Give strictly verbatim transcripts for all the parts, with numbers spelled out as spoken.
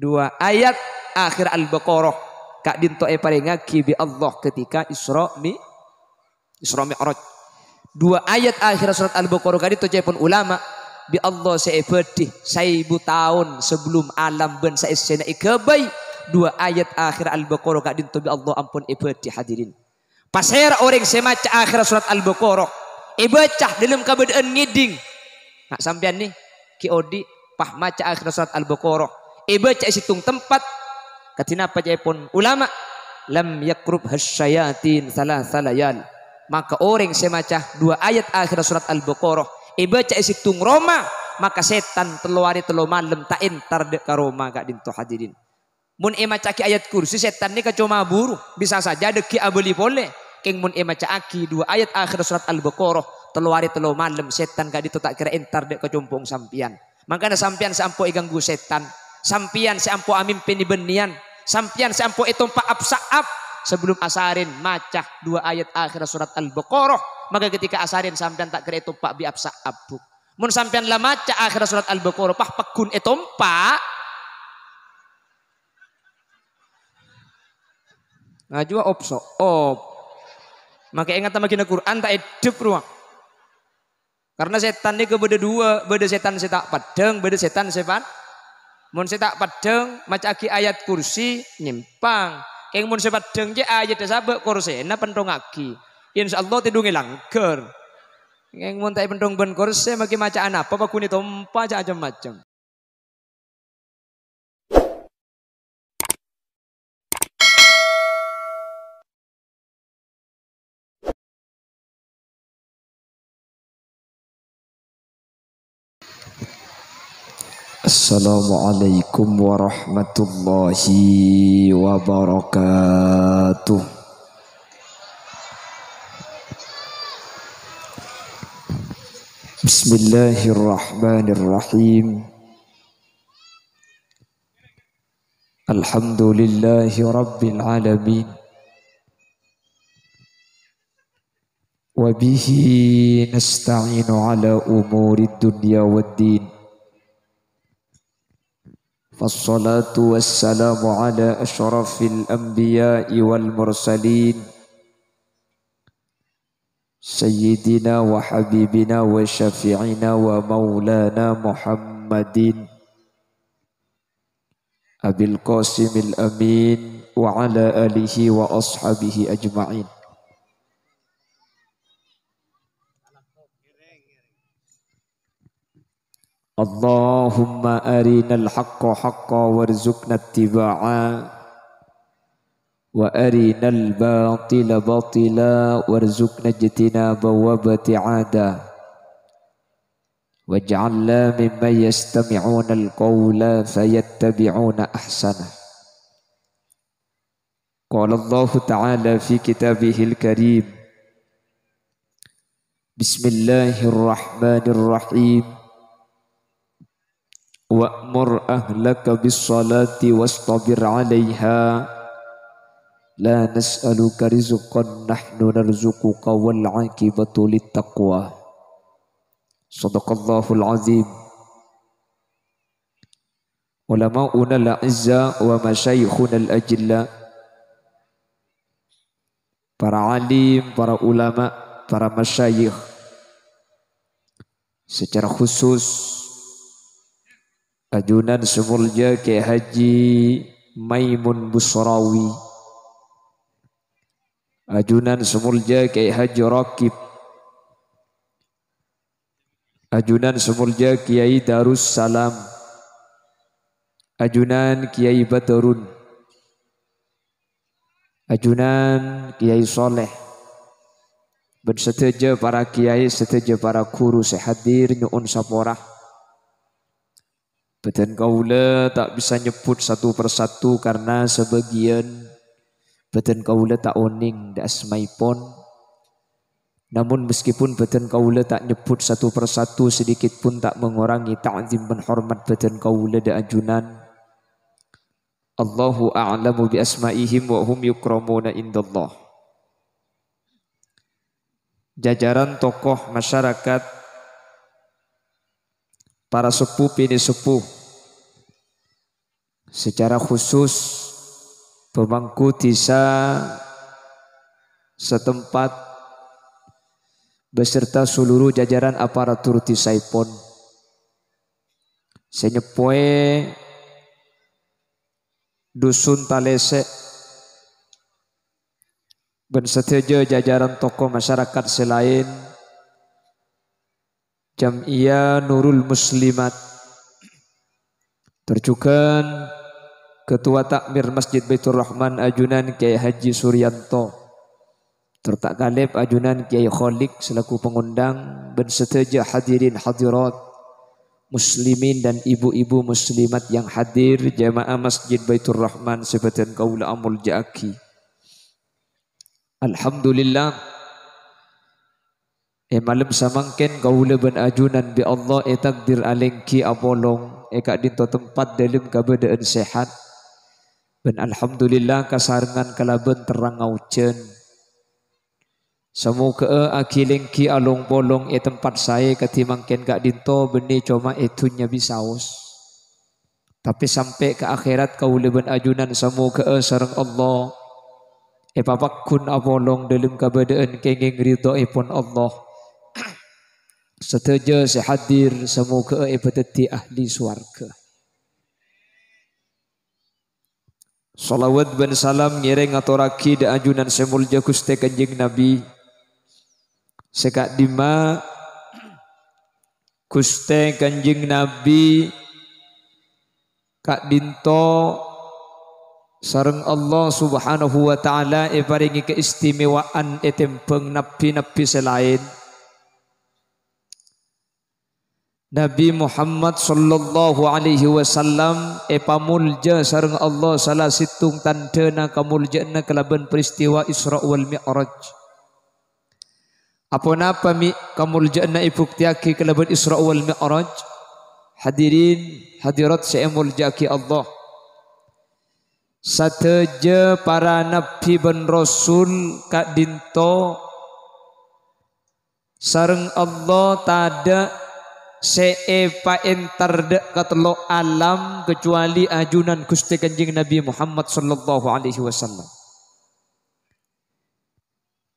Dua ayat akhir Al-Baqarah ka'dinto èparèngaghi bi' Allah ketika Isra' Mi-, Isra' Mi'raj. Dua ayat akhir surat Al-Baqarah ka'dinto ca'èpon ulama, bi' Allah sè èbâdhi saèbu taon sabellum alam bân saèssèna èghâbây. Dua ayat akhir Al-Baqarah ka'dinto bi' Allah ampon èbâdhi, hadirin. Pasèra orèng sè maca akhir surat Al-Baqarah, èbâca dâlem kabâdâ'ân ngèdhing. Na', sampèyan nè, ghi' odi', pas maca akhir surat Al-Baqarah, èbâca è sèttong tempat. Kadhi napa ca'èpon ulama? "Lam yaqrubhas syayatin tsalatsa layal." Maka orèng sè maca dua ayat akhir surat Al-Baqarah, èbâca è sèttong roma, maka sètan tello arè tello malem ta' entar dâ' ka roma ka'dinto, hadirin. Mon èmaca'aghi ayat kursi, sètan nèka coma buru, bisa saja dâggi' abâli polè. Kèng mon èmaca'aghi dua ayat akhir surat Al-Baqarah, tello arè tello malem, sètan ka'dinto ta' kèra entar dâ' ka compo'na sampèyan. Mangkana sampèyan sè ampo èganggu sètan, sampèyan sè ampo amimpin bânnèyan, sampèyan sè ampo ètompa' Ab Sa'ab, sabellum asarèn maca dua ayat akhir surat Al-Baqarah, maka ketika asarèn sampèyan ta' kèra ètompa' bi' Ab Sa'ab, Bu. Mon sampèyan la maca akhir surat Al-Baqarah, pas pagghun ètompa', Ngajhuwâ op so'op. Make engata magina Qur'an ta' eddhep rowa. Karena setan nèko bâdâ duwâ', bâdâ setan sè ta' peddhâng, bâdâ setan sè pad-, mon sè ta' peddhâng, maca'aghi ayat kursi, nyèmpang. Kèng mon sè peddhâng cè' ayatta sabâ' korsèna penthongngaghi. Insyaallah tèdhungè langghâr. Kèng mon ta' èpenthong bân korsè, make maca'an apa, paghun ètompa, ca'-, cem-macem. Assalamualaikum warahmatullahi wabarakatuh. Bismillahirrahmanirrahim. Alhamdulillahi rabbil alamin. Wa bihi nasta'inu ala umurid dunya wad din. Fassalatu wassalamu ala asyrafil anbiya'i wal mursalin. Sayyidina wa habibina wa syafi'ina wa maulana Muhammadin Abil Qasimil Amin wa ala alihi wa ashabihi ajma'in. Allahumma arinal haqqa haqqa warzuqna ittiba'a, wa arinal batila batila warzuqna ijtinaba wa ibti'ada. Waj'alna mimman yastami'unal qawla fayattabi'una ahsanah. Qala Allahu ta'ala fi kitabihil karim. Bismillahirrahmanirrahim. Wa'mur ahlaka bis salati wastabir 'alaiha. La nas'aluka rizqan nahnu narzuquka wal 'aqibatu lit taqwa. Shadaqallahul azim. Ulama'unal a'izza wa masyayikhunal ajilla, para alim, para ulama, para masyayikh, secara khusus ajunan sè molja Kyai Haji Maimun Busrawi, ajunan sè molja Kyai Haji Raqib, ajunan sè molja Kyai Darussalam, ajunan Kyai Badarun, ajunan Kyai Soleh, bân sadhâjâ para kyai, sadhâjâ para ghuru sè hadir nyo'on sapora. Bâdân kaulâ ta' bisa nyebbhut satu persatu karna sabâgiyân bâdân kaulâ ta' onèng dâ' asmaèpon. Namun, meskipun bâdân kaulâ ta' nyebbhut satu persatu, sedikit pun ta' mengurangi ta'zim bân hormat bâdân kaulâ dâ' ajunan. Allahu a'lamu bi asma'ihim wa hum yukramuna indallah. Jajaran tokoh masyarakat, para seppo binè' seppo, Secara khusus, pemangku dhisa setempat beserta seluruh jajaran aparatur dhisaèpon, sè nyeppoè Dusun Talèsè', bân sadhâjâ jajaran tokoh masyarakat sè laèn, Jam'iyah Nurul Muslimat, tor jhughân Ketua Takmir Masjid Baiturrahman ajunan Kyai Haji Suryanto, tor ta' kalèp ajunan Kyai Kholik selaku pangondhâng, bân sadhâjâ hadirin hadirat, muslimin dan ibu-ibu muslimat yang hadir, jamaah Masjid Baiturrahman sè bâdhân kaulâ amolja'aghi. Alhamdulillah, è malem samangkèn kaulâ bân ajunan bi' Allah ètakdir alèngghi apolong è ka'dinto tempat dâlem kabâdâ'ân sehat. Bân alhamdulillah kasarengngan kalabân terrangnga ojhân. Samoghâ'â aghi-lèngghi along-polong è tempat saè kadhi mangkèn ka'dinto bânnè coma è dhunnya bisaos. Tapè sampè' ka akhèrat kaulâ bân ajunan samoghâ'â sareng Allah èpapagghun apolong dâlem kabâdâ'ân kèngèng ridhoèpon Allah. Sadhâjâ sè hadir samoghâ'â èpadhâddhi ahli sowarghâ. Shalawat bân salam ngèrèng ngatorraghi dâ' ajunan sè molja Ghustè Kanjeng Nabi. Sè ka'dimma Ghustè Kanjeng Nabi ka'dinto sareng Allah Subhanahu wa Ta'ala èparèngè kaistimewaan ètèmbhâng nabbhi-nabbhi sè laèn. Nabi Muhammad sallallahu alaihi wasallam èpamolja sareng Allah sala sèttong tandhâna kamolja'anna kalabân peristiwa Isra wal Mi'raj. Aponapa mè' kamolja'anna èbuktèyaghi kalabân Isra wal Mi'raj? Hadirin hadirat sè èmolja'aghi Allah. Sadhâjâ para nabbhi bân rasul ka'dinto sareng Allah tadâ' sè èpaèntar dâ' katello' alam kacobâli ajunan Ghustè Kanjeng Nabi Muhammad sallallahu alaihi wasallam.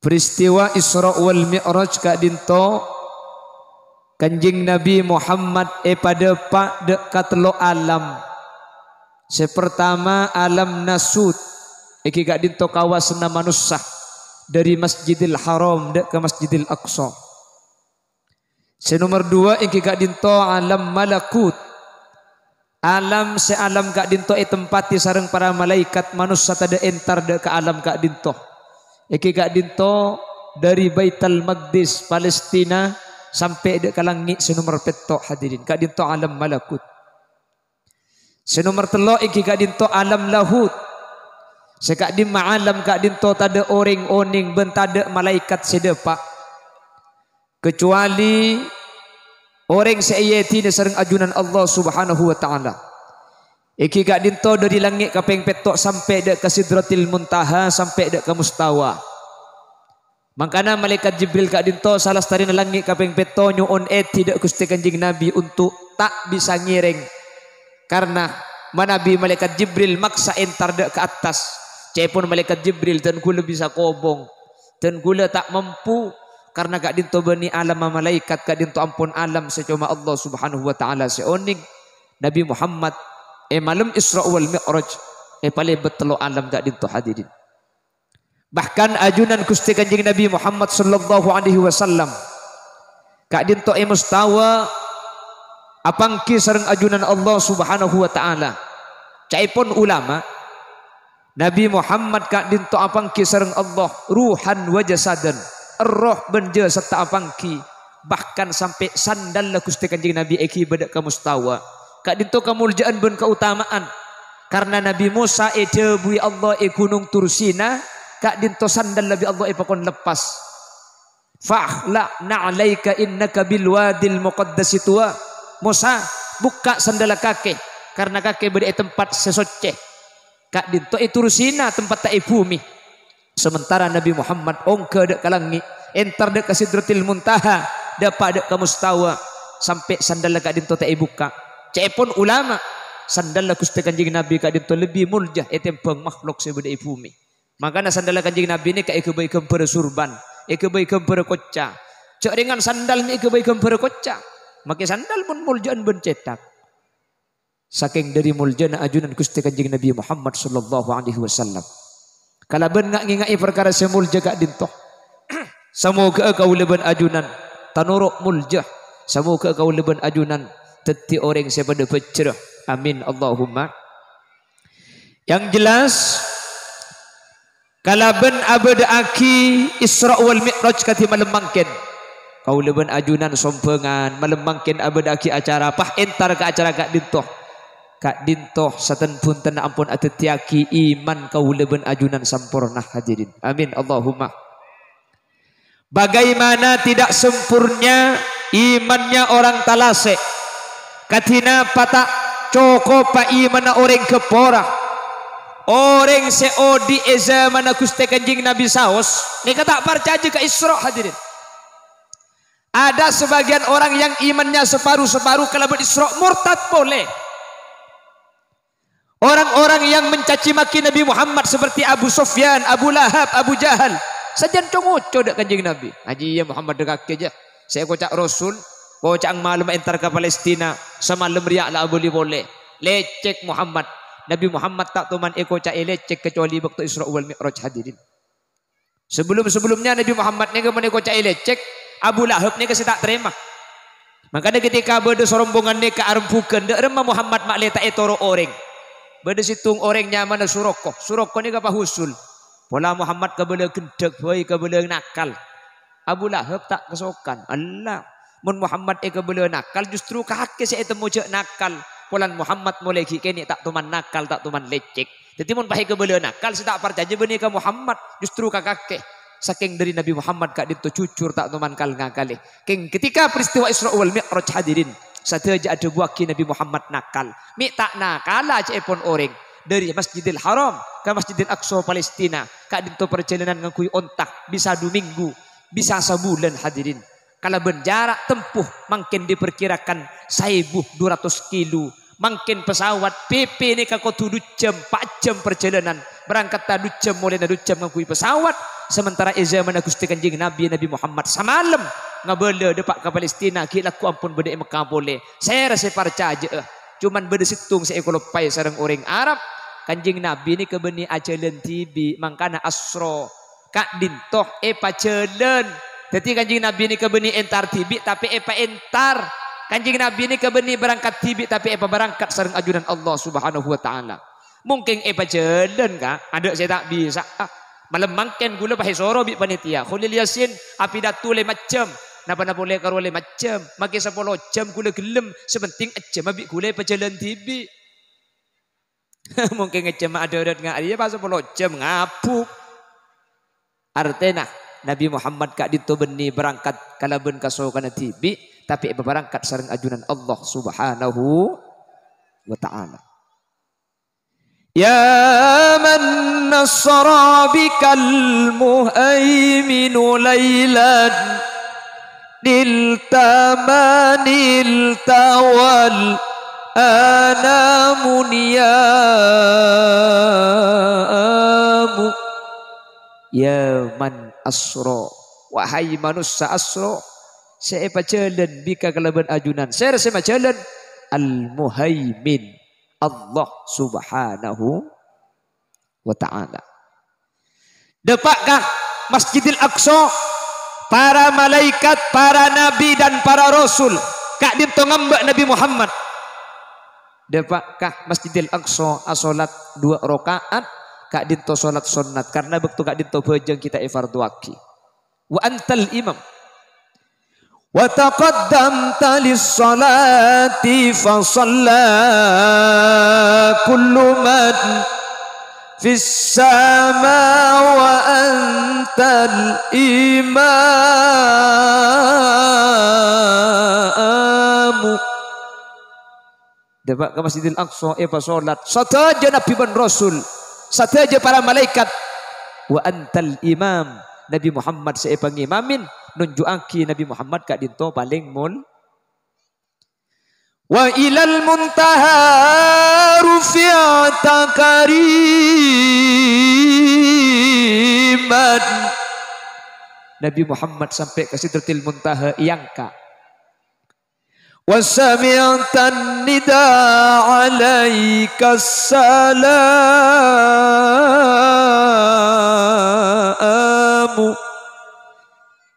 Peristiwa Isra wal Mi'raj ka'dinto, Kanjeng Nabi Muhammad èpadâpa' dâ' katello' alam. Sè partama alam nasut, èngghi ka'dinto kawasanna manossa, dâri Masjidil Haram dâ' ka Masjidil Aqsa. Sè nomer duwâ' èngghi ka'dinto alam malakut. Alam sè alam ka'dinto ètempatè sareng para malaèkat, manossa tadâ' èntar dâ' ka alam ka'dinto. Èngghi ka'dinto dâri Baitul Maqdis, Palestina, sampè' dâ' ka langngè' sè nomer pètto', hadirin. Ka'dinto alam malakut. Sè nomer tello' èngghi ka'dinto alam lahut. Sè ka'dimma alam ka'dinto tadâ' orèng onèng bân tadâ' malaèkat sè dâpa'. Kacobâli orèng sè èyèdinè sareng ajunan Allah Subhanahu wa Ta'ala. Èngghi ka'dinto dâri langngè' kapèng pètto' sampè' dâ' ka Sidratil Muntaha, sampè' dâ' ka Mustawa. Mangkana Malaèkat Jibril ka'dinto salastarèna langngè' kapèng pètto' nyo'on èdhi dâ' Ghustè Kanjeng Nabi onto' ta' bisa ngèrèng. Karna manabi Malaèkat Jibril maksa èntar dâ' ka attas, ca'èpon Malaèkat Jibril, "Dân ghulâ bisa kobong, dân ghulâ ta' mampu, karna ka'dinto bânnè alamma malaèkat, ka'dinto ampon alam sè coma Allah Subhanahu wa Ta'ala sè onèng." Nabi Muhammad è malem Isra wal Mi'raj èpalèbât tello' alam ka'dinto, hadirin. Bahkan ajunan Ghustè Kanjeng Nabi Muhammad sallallahu alaihi wasallam ka'dinto è Mustawa apangghi sareng ajunan Allah Subhanahu wa Ta'ala. Ca'èpon ulama, Nabi Muhammad ka'dinto apangghi sareng Allah ruhan wa jasadan, erroh bân jasadda apangghi. Bahkan sampè' sandalla Ghustè Kanjeng Nabi èghibâ dâ' ka Mustawa. Ka'dinto kamolja'an bân kaotama'an. Karna Nabi Mosa èdhâbuwi Allah è Ghunong Tursina, ka'dinto sandalla bi' Allah èpakon leppas. "Fakhla' na'laika innaka bil wadil muqaddasi tuwa." "Mosa, bukka' sandalla kakè, karna kakè bâdâ è tempat sè soccè." Ka'dinto è Tursina, tempatta è bhumè. Sementara Nabi Muhammad ongghâ dâ' ka langngè', èntar dâ' ka Sidratil Muntaha, dâpa' dâ' ka Mustawa, sampè' sandalla ka'dinto ta' èbukka'. Ca'èpon ulama, Sandalla Ghustè Kanjeng Nabi ka'dinto lebbi molja ètèmbhâng makhluk sè bâdâ è bhumè. Mangkana sandalla Kanjeng Nabi nèka èghâbây ghâmbhârrâ surban, èghâbây ghâmbhârrâ koca. Jhâ' rèngan sandal mè' èghâbây ghâmbhârrâ koca. Makè sandal mon molja'an bân cèthak. Sakèng dhâri moljâna ajunan Ghustè Kanjeng Nabi Muhammad sallallahu alaihi wasallam. Kalabân nga'-ngènga'è parkara sè molja ka'dinto. Samoghâ'â kaulâ bân ajunan tanoro' molja. Samoghâ'â kaulâ bân ajunan dhâddhi orèng sè padâ bhâjhrâ. Amin, Allahumma. Yang jelas, kalabân abâdâ'aghi Isra wal Mi'raj kadhi malem mangkèn. Kaulâ bân ajunan sombhângan, malem mangkèn abâdâ'aghi acara, pas èntar ka acara ka'dinto. Ka'dinto saten-bhuntenna ampon adhâddhiyâghi iman kaulâ bân ajunan samporna, hadirin. Amin, Allahumma. Bagaimana tidak sempurna imannya orang talase'. Kadhi napa ta' cokopa imanna orèng ghâpora. Orèng sè odi' è zamanna Ghustè Kanjeng Nabi saos, nèka ta' parcajâ ka Isra, hadirin. Ada sebagian orang yang imannya separuh-separuh kalabân Isra, murtad polè. Orang-orang yang mencaci maki Nabi Muhammad seperti Abu Sufyan, Abu Lahab, Abu Jahal, sajân co-ngoco dâ' Kanjeng Nabi. Ajiyâ Muhammad dâ' kakè jâ. Sè èkoca' Rasul, koca'na malem èntar ka Palestina, samalem rèya la abâli polè. Lècèk Muhammad. Nabi Muhammad ta' toman èkoca'è lècèk kecuali bâkto Isra wal Mi'raj, hadirin. Sebelum-sebelumnya Nabi Muhammad nèka mon èkoca'è lècèk, Abu Lahab nèka sè ta' tarèma. Mangkana ketika bâdâ sarombongan nèka arembhughân, dâ' remma Muhammad ma'lè ta' ètoro' orèng. Bâdâ sèttong orèng nyamana Suraqah. Suraqah nèka pahusul. Pola Muhammad kabâlâ ghendhâk bhâi, kabâlâ nakal. Abu Lahab ta' kasokan. Ella, mon Muhammad èkabâlâ nakal, justru kakè sè ètemmo jâ' nakal. Polana Muhammad molaè ghi' kènè' ta' toman nakal, ta' toman lècèk. Dhâddhi mon pas èkabâlâ nakal, sè ta' parcajâ bânnè ka Muhammad, justru ka kakè. Sakèng dhâri Nabi Muhammad ka'dinto jujur ta' toman kal-ngakalè. Kèng ketika peristiwa Isra wal Mi'raj, hadirin, sadhâjâ adhâbuwâghi Nabi Muhammad nakal. Mè' ta' nakala ca'èpon orèng. Dhâri Masjidil Haram ka Masjidil Aqsa Palestina, ka'dinto parjhâlânan ngangghuy onta, bisa du mènggu, bisa sabulân, hadirin. Kalabân jhârâ' tempo mangkèn diperkirakan saèbu du ratos kilo. Mangkèn pesawat P P nèka kodhu du jhâm, pa' jhâm parjhâlânan. Berangkatta du jhâm, molaèna du jhâm ngangghuy pesawat. Sementara è zamanna Ghustè Kanjeng Nabi, Nabi Muhammad samalem ngabâlâ dâpa' ka Palestina, ghi' lagghu' ampon bâdâ è Mekkah polè. Sèra sè parcajâ'â. Coma bâdâ sèttong sè èkaloppaè sareng orèng Arab. Kanjeng Nabi nèka bânnè ajhâlân dhibi', mangkana Asra. Ka'dinto èpajhâlân. Dhâddhi Kanjeng Nabi nèka bânnè èntar dhibi', tapè èpaèntar. Kanjeng Nabi nèka bânnè berangkat dhibi', tapè èpaberangkat sareng ajunan Allah Subhanahu wa Ta'ala. Mungkin èpajhâlân, Ka', adâ' sè ta' bisa. Ah, malem mangkèn ghulâ pas èsoro bi' panitia. Kholil Yasin, apidato lèma jhâm. Napa-napa polè karo lèma jhâm. Makè sapolo jhâm ghulâ ghellem. Sè penting ejjhâmma bi' ghulâ èpajhâlân dhibi'. Mungkin ejjhâmma adârât nga' arèya pas sapolo jhâm ngabuk. Artèna, Nabi Muhammad ka'dinto bânnè berangkat kalabân kasokanna dhibi', tapè èpaberangkat sareng ajunan Allah Subhanahu wa Ta'ala. Ya man nasra bikal muhaiminu lailan nilta ma nilta wal anamu niyamu. Ya man asra, wahai manossa asra, sè èpajhâlân bika kalabân ajunan. Sèra sè majhâlân? Al-Muhaimin, Allah Subhanahu wa Ta'ala. Dâpa' ka Masjidil Aqsa, para malaikat, para nabi, dan para rasul ka'dinto ngambâ' Nabi Muhammad. Dâpa' ka Masjidil Aqsa, asolat duwâ' raka'at, ka'dinto solat sonnat, karna bâkto ka'dinto bhâjâng ghi' ta' èfardhuwaghi. Wa antal imam. Wa taqaddamta lis-salati fa shalla kullu man fis sama wa antal imamu. Dâpa' ka Masjidil Aqsa, èpasolat sadhâjâ nabi bân rasul, sadhâjâ para malaikat. Wa antal imam, Nabi Muhammad sè èpangimamin, nonjhu'aghi Nabi Muhammad ka'dinto palèng mol-, Wa ilal muntaha rufi'ta kariman. Nabi Muhammad sampai ka Sidratil Muntaha, èangka'. Wa sami'tan nida alaika salamu.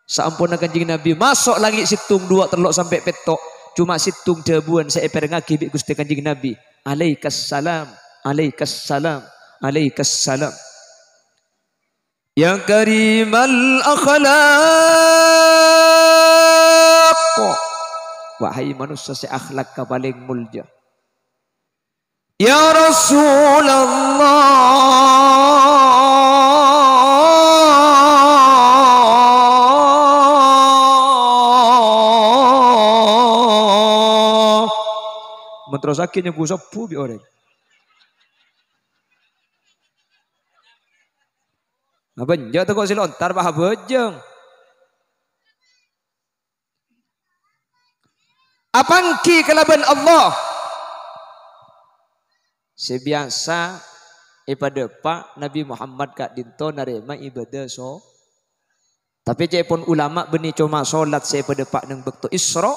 Saamponna Kanjeng Nabi maso' langngè' sèttong, duwâ', tello' sampè' pètto', coma sèttong dhâbuwân sè èpèrèngngaghi bi' Ghustè Kanjeng Nabi, "Alaikas salam, alaikas salam, alaikas salam." Ya karimal akhlaq. Wahai manossa sè akhlakka palèng molja. Ya Rasulullah. Mon terrossaghi nyengghu sobbhu bi' orèng. Apa enjâ' tako' sè lontar, pa abhâjâng. Apa ènggi kalabân Allah sè biyasa èpadâpa' Nabi Muhammad ka'dinto narèma ibâdâ so-, tapè ca'èpon ulama bânnè coma solat sè èpadâpa' neng bâkto Isra,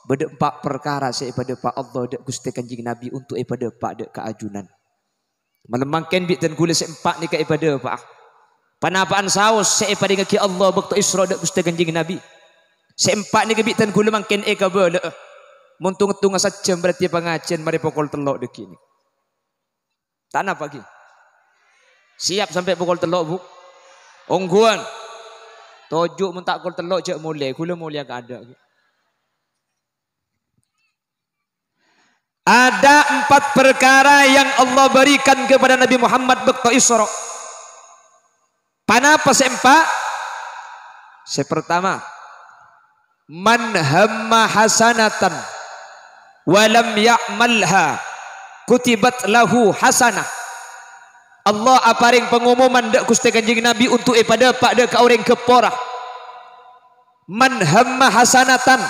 bâdâ empa' parkara sè èpadâpa' Allah dâ' Ghustè Kanjeng Nabi onto' èpadâpa' dâ' ka ajunan. Malem mangkèn bi' dân kaulâ sè empa' nèka èpadâpa'a. Panapa'an saos sè èparèngngaghi Allah bâkto Isra dâ' Ghustè Kanjeng Nabi. Sè empa' nèka bi' dân kaulâ mangkèn èkabâlâ'â. Mon tong-ngèttonga sajjhâm berarti pangajiyân marè pokol tello' dhâggi' nèka. Ta' napa, ghi? Siap sampè' pokol tello', Bu? Ongghuwân. Toju' mon ta' pokol tello' jhâ' molè, kaulâ molèya kaadâ', ghi. Ada empat perkara yang Allah berikan kepada Nabi Muhammad bâkto Isra. Panapa sè empa'? Sè pertama, "Man hamma hasanatan wa lam ya'malha kutibat lahu hasanah." Allah aparèng pangomoman dâ' Ghustè Kanjeng Nabi onto' èpadâpa' dâ' ka orèng ghâppora. "Man hamma hasanatan,"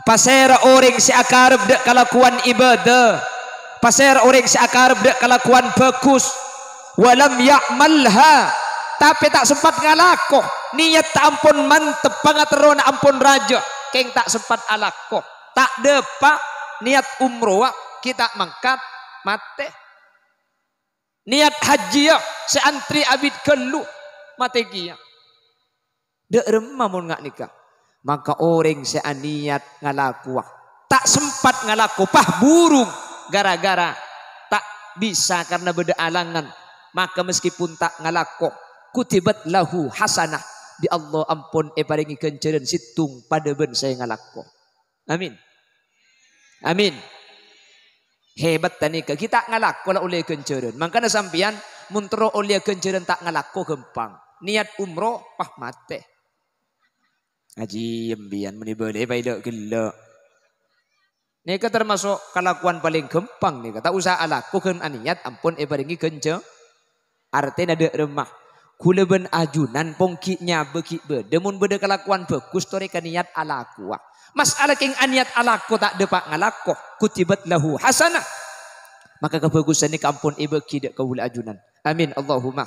pasèra orèng sè akarep dâ' kalakowan ibâdâ, pasèra orèng sè akarep dâ' kalakowan bhâghus, "wa lam ya'malha," tapè ta' sempat ngalako, niyat ta' ampon mantep, pangaterrona ampon rajâ, kèng ta' sempat alako, ta' dâpa' niyat umrowa, ghi' ta' mangkat, matè. Niyat hajjiyâ sè antrè abit ghâllu, matè kèya. Dâ' remma mon nga' nèka? Maka orèng sè aniyat ngalakowa, ta' sempat ngalako, pah burung gara-gara ta' bisa karna bâdâ alangan, maka meskipun ta' ngalako, kutibat lahu hasanah, bi' Allah ampon èparèngè ghânjhârân sèttong padâ bân sè ngalako. Amin. Amin. Hebat ta' nèka, ghi' ta' ngalako la ollè ghânjhârân. Mangkana sampèyan mon terro ollè ghânjhârân ta' ngalako ghâmpang. Niyat umroh, pah matè. Ajiyâ sampèyan mènè bâlâ èpaèdâ' ghellâ'. Nèka tamaso' kalakowan palèng ghâmpang nèka. Ta' osa alako ghân aniyat ampon èparèngè ghânjhâ-, Artèna dâ' remma. Kaulâ bân ajunan pong ghi' nyabâ ghi' bâdâ, mon bâdâ kalakowan bhâghus torè ka niyat alakowa. Mas'ala kèng aniyat alako ta' dâpa' ngalako, kutibat lahu hasanah. Maka kabhâghusân nèka ampon èbâghi dâ' kaulâ ajunan. Amin, Allahumma.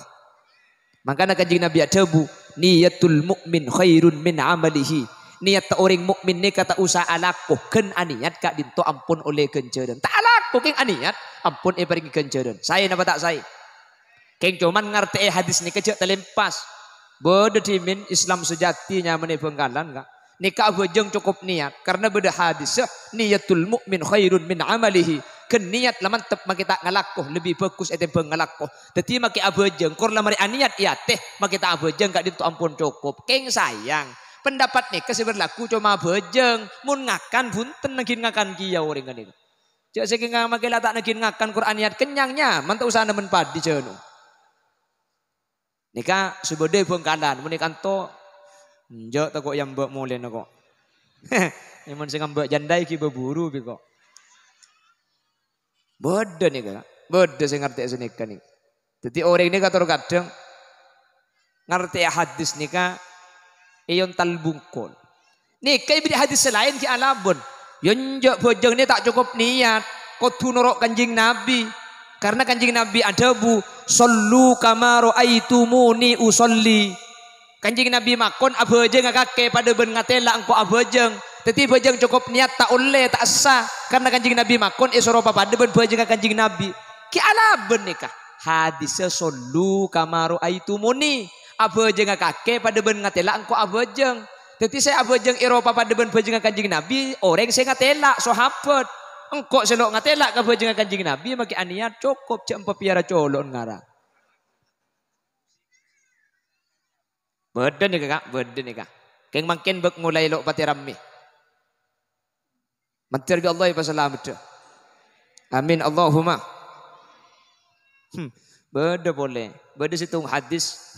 Mangkana Kanjeng Nabi adhâbu, "Niyatul mu'min khairun min amalihi." Niyatta orèng mukmin nèka ta' osa alako, ghân aniyat ka'dinto ampon ollè ghânjhârân. Ta' alako kèng aniyat, ampon èparèngè ghânjhârân. Saè napa ta' saè? Kèng coma ngartè'è hadis nèka jhâ' talèmpas. Bâdâ dhimèn Islam sejati nyamana è Bhângkalan, Ka'. Nèka abhâjâng cokop niyat, karna bâdâ hadis, "Niyatul mu'min khairun min amalihi." Ghân niyat la mantep makè ta' ngalako, lebbi bhâghus ètèmbhâng ngalako. Dhâddhi makè abhâjâng, kor la marè aniyat è atè, makè ta' abhâjâng ka'dinto ampon cokop. Kèng sayang, pendapat nèka sè berlaku coma abhâjâng, mon ngakan bhunten nangghing ngakan kèya orèng ghânèka. Jhâ' sakèng makè la ta' nangghing ngakan, kor aniyat kennyang, nyaman ta' osa nemmen paddhi jhâ' no. Nèka sè bâdâ è Bhângkalan, mon è kanto, enjâ' tako' è amba' molèna ko'. È mon sè ngambâ' jhândhâ ghi' bhâbhuru bi' ko'. Bâdâ nèka, bâdâ sè ngartè'è sanèka nèka. Dhâddhi orèng nèka tor kadhâng ngartè'è hadis nèka èyontal bungkol. Nèka èberri' hadis sè laèn ghi' alabân. Ya enjâ', bhâjâng nè ta' cokop niyat, kodhu noro' Kanjeng Nabi. Karna Kanjeng Nabi adhâbu, "Shallu kama ra'aitumuni ushalli." Kanjeng Nabi makon, "Abhâjângnga kakè padâ bân ngatèla engko' abhâjâng." Dhâddhi bhâjâng cokop niyat ta' ollè, ta' essa. Karna Kanjeng Nabi makon èsoro papadâ bân bhâjângnga Kanjeng Nabi. Ghi' alabân nèka. Hadissa, "Shallu kama ra'aitumuni." Abhâjângnga kakè padâ bân ngatèla engko' abhâjâng. Dhâddhi sè abhâjâng èropa padâ bân bhâjângnga Kanjeng Nabi, orèng sè ngatèla, sahabat. Engko' sè lo' ngatèla ka bhâjângnga Kanjeng Nabi, makè aniyat cokop, jhâ' empa pèyara colo'en ngara. Bâdâ nèka, Ka', bâdâ nèka. Kèng mangkèn bâk molaè lo' patè rammè. Mandhâr bi' Allah èpasalameddhâ. Amin, Allahumma. Hmm, bâdâ polè. Bâdâ sèttong hadis.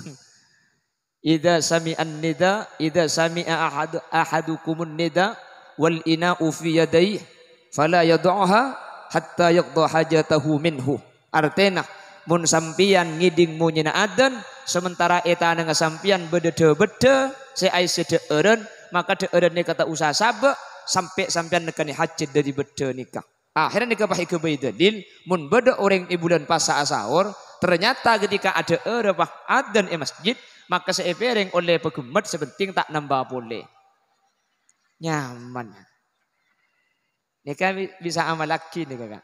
"Idza sami'an nida, idza sami'a ahad-, ahadukumun nida, wal ina'u fi yadayhi, fala yada'uha hatta yaqda hajatahu minhu." Artèna, mon sampèyan ngèdhing monyèna adzan, sementara è tanangnga sampèyan bâdâ dhâ-bhâddhâ sè aèssè dhâ'ârân, maka dhâ'ârân nèka ta' osa sabâ' sampè' sampèyan nekkanè hajhât dâri bhâddhâ nèka. Akhèrra nèka pas èghâbây dalil, mon bâdâ orèng è bulân Pasa asaor, ternyata ketika adhâ'ârâ pas adzan è masjid, maka sè èpèrèng ollè paghemmet, sè penting ta' nambâ polè. Nyaman. Nèka bi-, bisa amallaghi nèka, Ka'.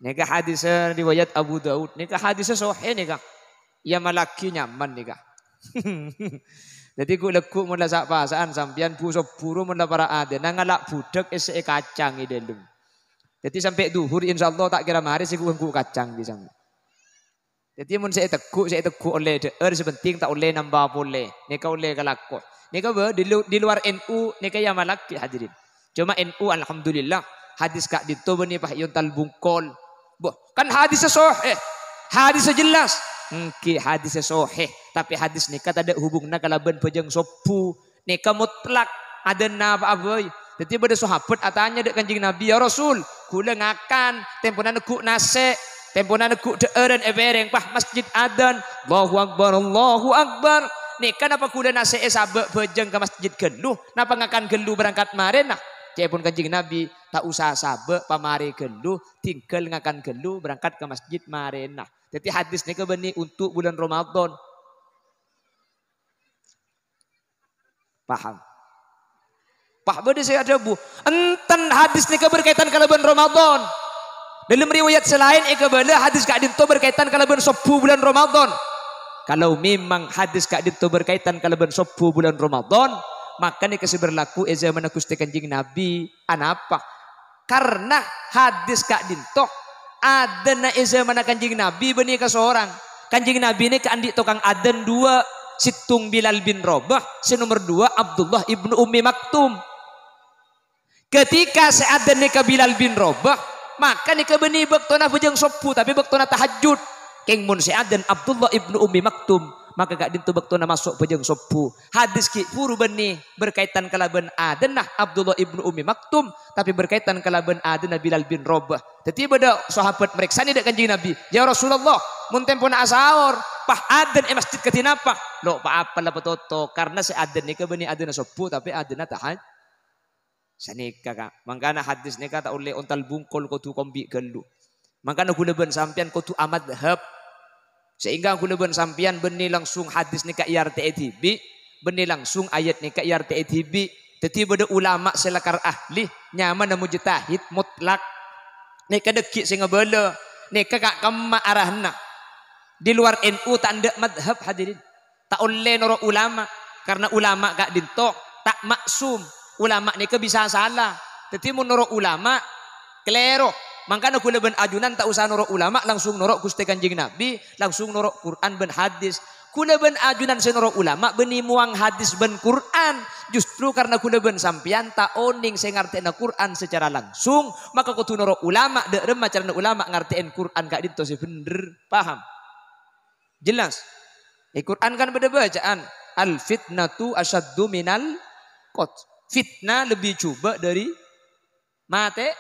Nèka hadis riwayat Abu Daud. Nèka hadis sohè nèka. Èamallaghi nyaman nèka. Dhâddhi ghu'-lagghu' mon la sa'-pasa'an sampèyan bu-, sobbhu ro mon la para' adzan, ngala' budhâk èssè'è kacang è dâlem. Dhâddhi sampè' dhuhur insyaallah ta' kèra marè sè ghu'-, ghu' kacang bi' sampèyan. Dhâddhi mon sè ètegghu', sè ètegghu' ollè dhâ'âr, sè penting ta' ollè nambâ polè. Nèka ollè kalako. Nèka bâ, di lu-, di luar N U, nèka èamallaghi, hadirin. Coma N U, alhamdulillah, hadis ka'dinto bânnè pas èontal bungkol. Boh, kan hadis sohè, hadis jelas. Èngghi hadis sohè, tapè hadis nèka tadâ' hubunganna kalabân bhâjâng sobbhu. Nèka mutlak, adzan napa bhâi. Dhâddhi bâdâ sahabat atanya dâ' Kanjeng Nabi, "Ya Rasul, ghulâ ngakan, tempona negghu' nasè', tempona negghu' dhâ'ârân è pèrèng, pas masjid adzan. Allahu Akbar, Allahu Akbar. Nèka napa ghulâ nasè'è sabâ' bhâjâng ka masjid ghâllu, napa ngakan ghâllu berangkat marèna?" Ca'èpon Kanjeng Nabi, "Ta' osa sabâ', pamarè ghâllu, tinggal ngakan ghâllu, berangkat ka masjid marèna." Dhâddhi hadis nèka bânnè untuk bulân Ramadan. Paham? Pas bâdâ sè adhâbu, "Enten, hadis nèka berkaitan kalabân Ramadan." Dalam riwayat sè laèn èkabâlâ hadis ka'dinto berkaitan kalabân sobbhu bulân Ramadan. Kalau memang hadis ka'dinto berkaitan kalabân sobbhu bulân Ramadan, maka nèka sè berlaku è zamanna Ghustè Kanjeng Nabi. Anapa? Karna hadis ka'dinto, adzanna è zamanna Kanjeng Nabi bânnè kasorang. Kanjeng Nabi nèka andi' tokang adzan duwâ', sèttong Bilal bin Rabah, sè nomer duwâ' Abdullah ibnu Ummi Maktum. Ketika sè adzan nèka Bilal bin Rabah, maka nèka bânnè bâktona bhâjâng sobbhu, tapè bâktona tahajjud. Kèng mon sè adzan Abdullah ibnu Ummi Maktum, maka ka'dinto bâktona maso' bhâjâng sobbhu. Hadis ghi' bhuru bânnè berkaitan kalabân adzanna Abdullah ibnu Ummi Maktum, tapè berkaitan kalabân adzanna Bilal bin Rabah. Dhâddhi bâdâ sahabat marèksanè dâ' Kanjeng Nabi, "Ya Rasulullah, mon tempona asaor, pas adzan è masjid kadhi napa?" "Lo' pa-apa la patotto, karna sè adzan nèka bânnè adzanna sobbhu, tapè adzanna tahaj-, Sanèka, Ka'. Mangkana hadis nèka ta' ollè ontal bungkol, kodhu kombi' ghâllu. Mangkana ghulâ bân sampèyan kodhu amadhâb. Sehingga ghulâ bân sampèyan bânnè langsung hadis nèka èartè'è dhibi', bânnè langsung ayat nèka èartè'è dhibi'. Dhâddhi bâdâ ulama sè lakar ahli, nyamana mujtahid mutlak. Nèka dhâggi' sè ngabâlâ, nèka ka-, kemma arahna. Di luar N U ta' endâ' madhâb, hadirin. Ta' ollè noro' ulama, karna ulama ka'dinto ta' maksum. Ulama nèka bisa sala. Dhâddhi mon noro' ulama, kalèro. Mangkana ghulâ bân ajunan ta' osa noro' ulama, langsung noro' Ghustè Kanjeng Nabi, langsung noro' Qur'an bân hadis. Ghulâ bân ajunan sè noro' ulama bânnè mowang hadis bân Qur'an. Justru karna ghulâ bân sampèyan ta' onèng sè ngartè'ana Qur'an sacara langsung, maka kodhu noro' ulama, dâ' remma carana ulama ngartè'è Qur'an ka'dinto sè bhendher. Paham? Jelas? È Qur'an kan bâdâ bacaan, "Al fitnatu asyaddu minal qatl." Fitnah lebbi jhubâ' dâri matè.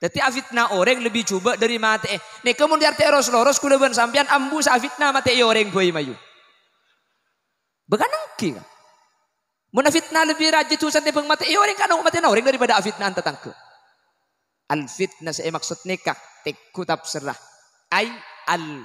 Dhâddhi afitnah orèng lebbi jhubâ' dâri matè'è. Nèka mon èartè'è ros-loros, ghulâ bân sampèyan ambu sè afitnah matè'è orèng bhâi mayu. Bâkana èngghi, Ka'. Mon afitna lebbi rajâ dusana tèmbhâng matè'è orèng, kan matè'ana orèng daripada afitna'an tatangghâ. Al-fitnah sè èmaksod nèka, tèngghu tafsirra. Ai al-,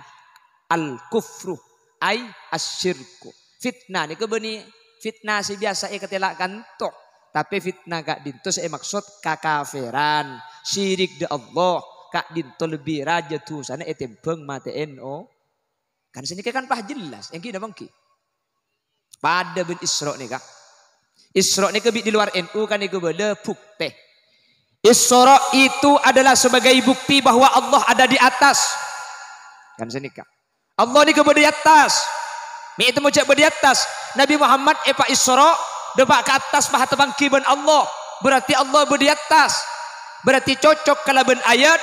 al-kufru, ai asyirku. Fitnah nèka bânnè fitnah sè biyasa èkatèla' kanto. Tapè fitnah ka'dinto sè èmaksod kakafèran, syirik dâ' Allah. Ka'dinto lebbi rajâ dusana ètèmbhâng matè'è, oh. Kan sanèka kan pas jelas, èngghi napa èngghi? Padâ bân Isra' nèka. Isra' nèka bi' di luar N U kan nèka bâlâ buktè. Isra' itu adalah sebagai bukti bahwa Allah ada di atas. Kan sanèka. Allah nèka bâdâ è attas. Mè' ètemmo jâ' bâdâ è attas. Nabi Muhammad èpa-Isra', dâpa' ka attas pas apangghi bân Allah. Berarti Allah bâdâ è attas. Berarti cocok kalabân ayat,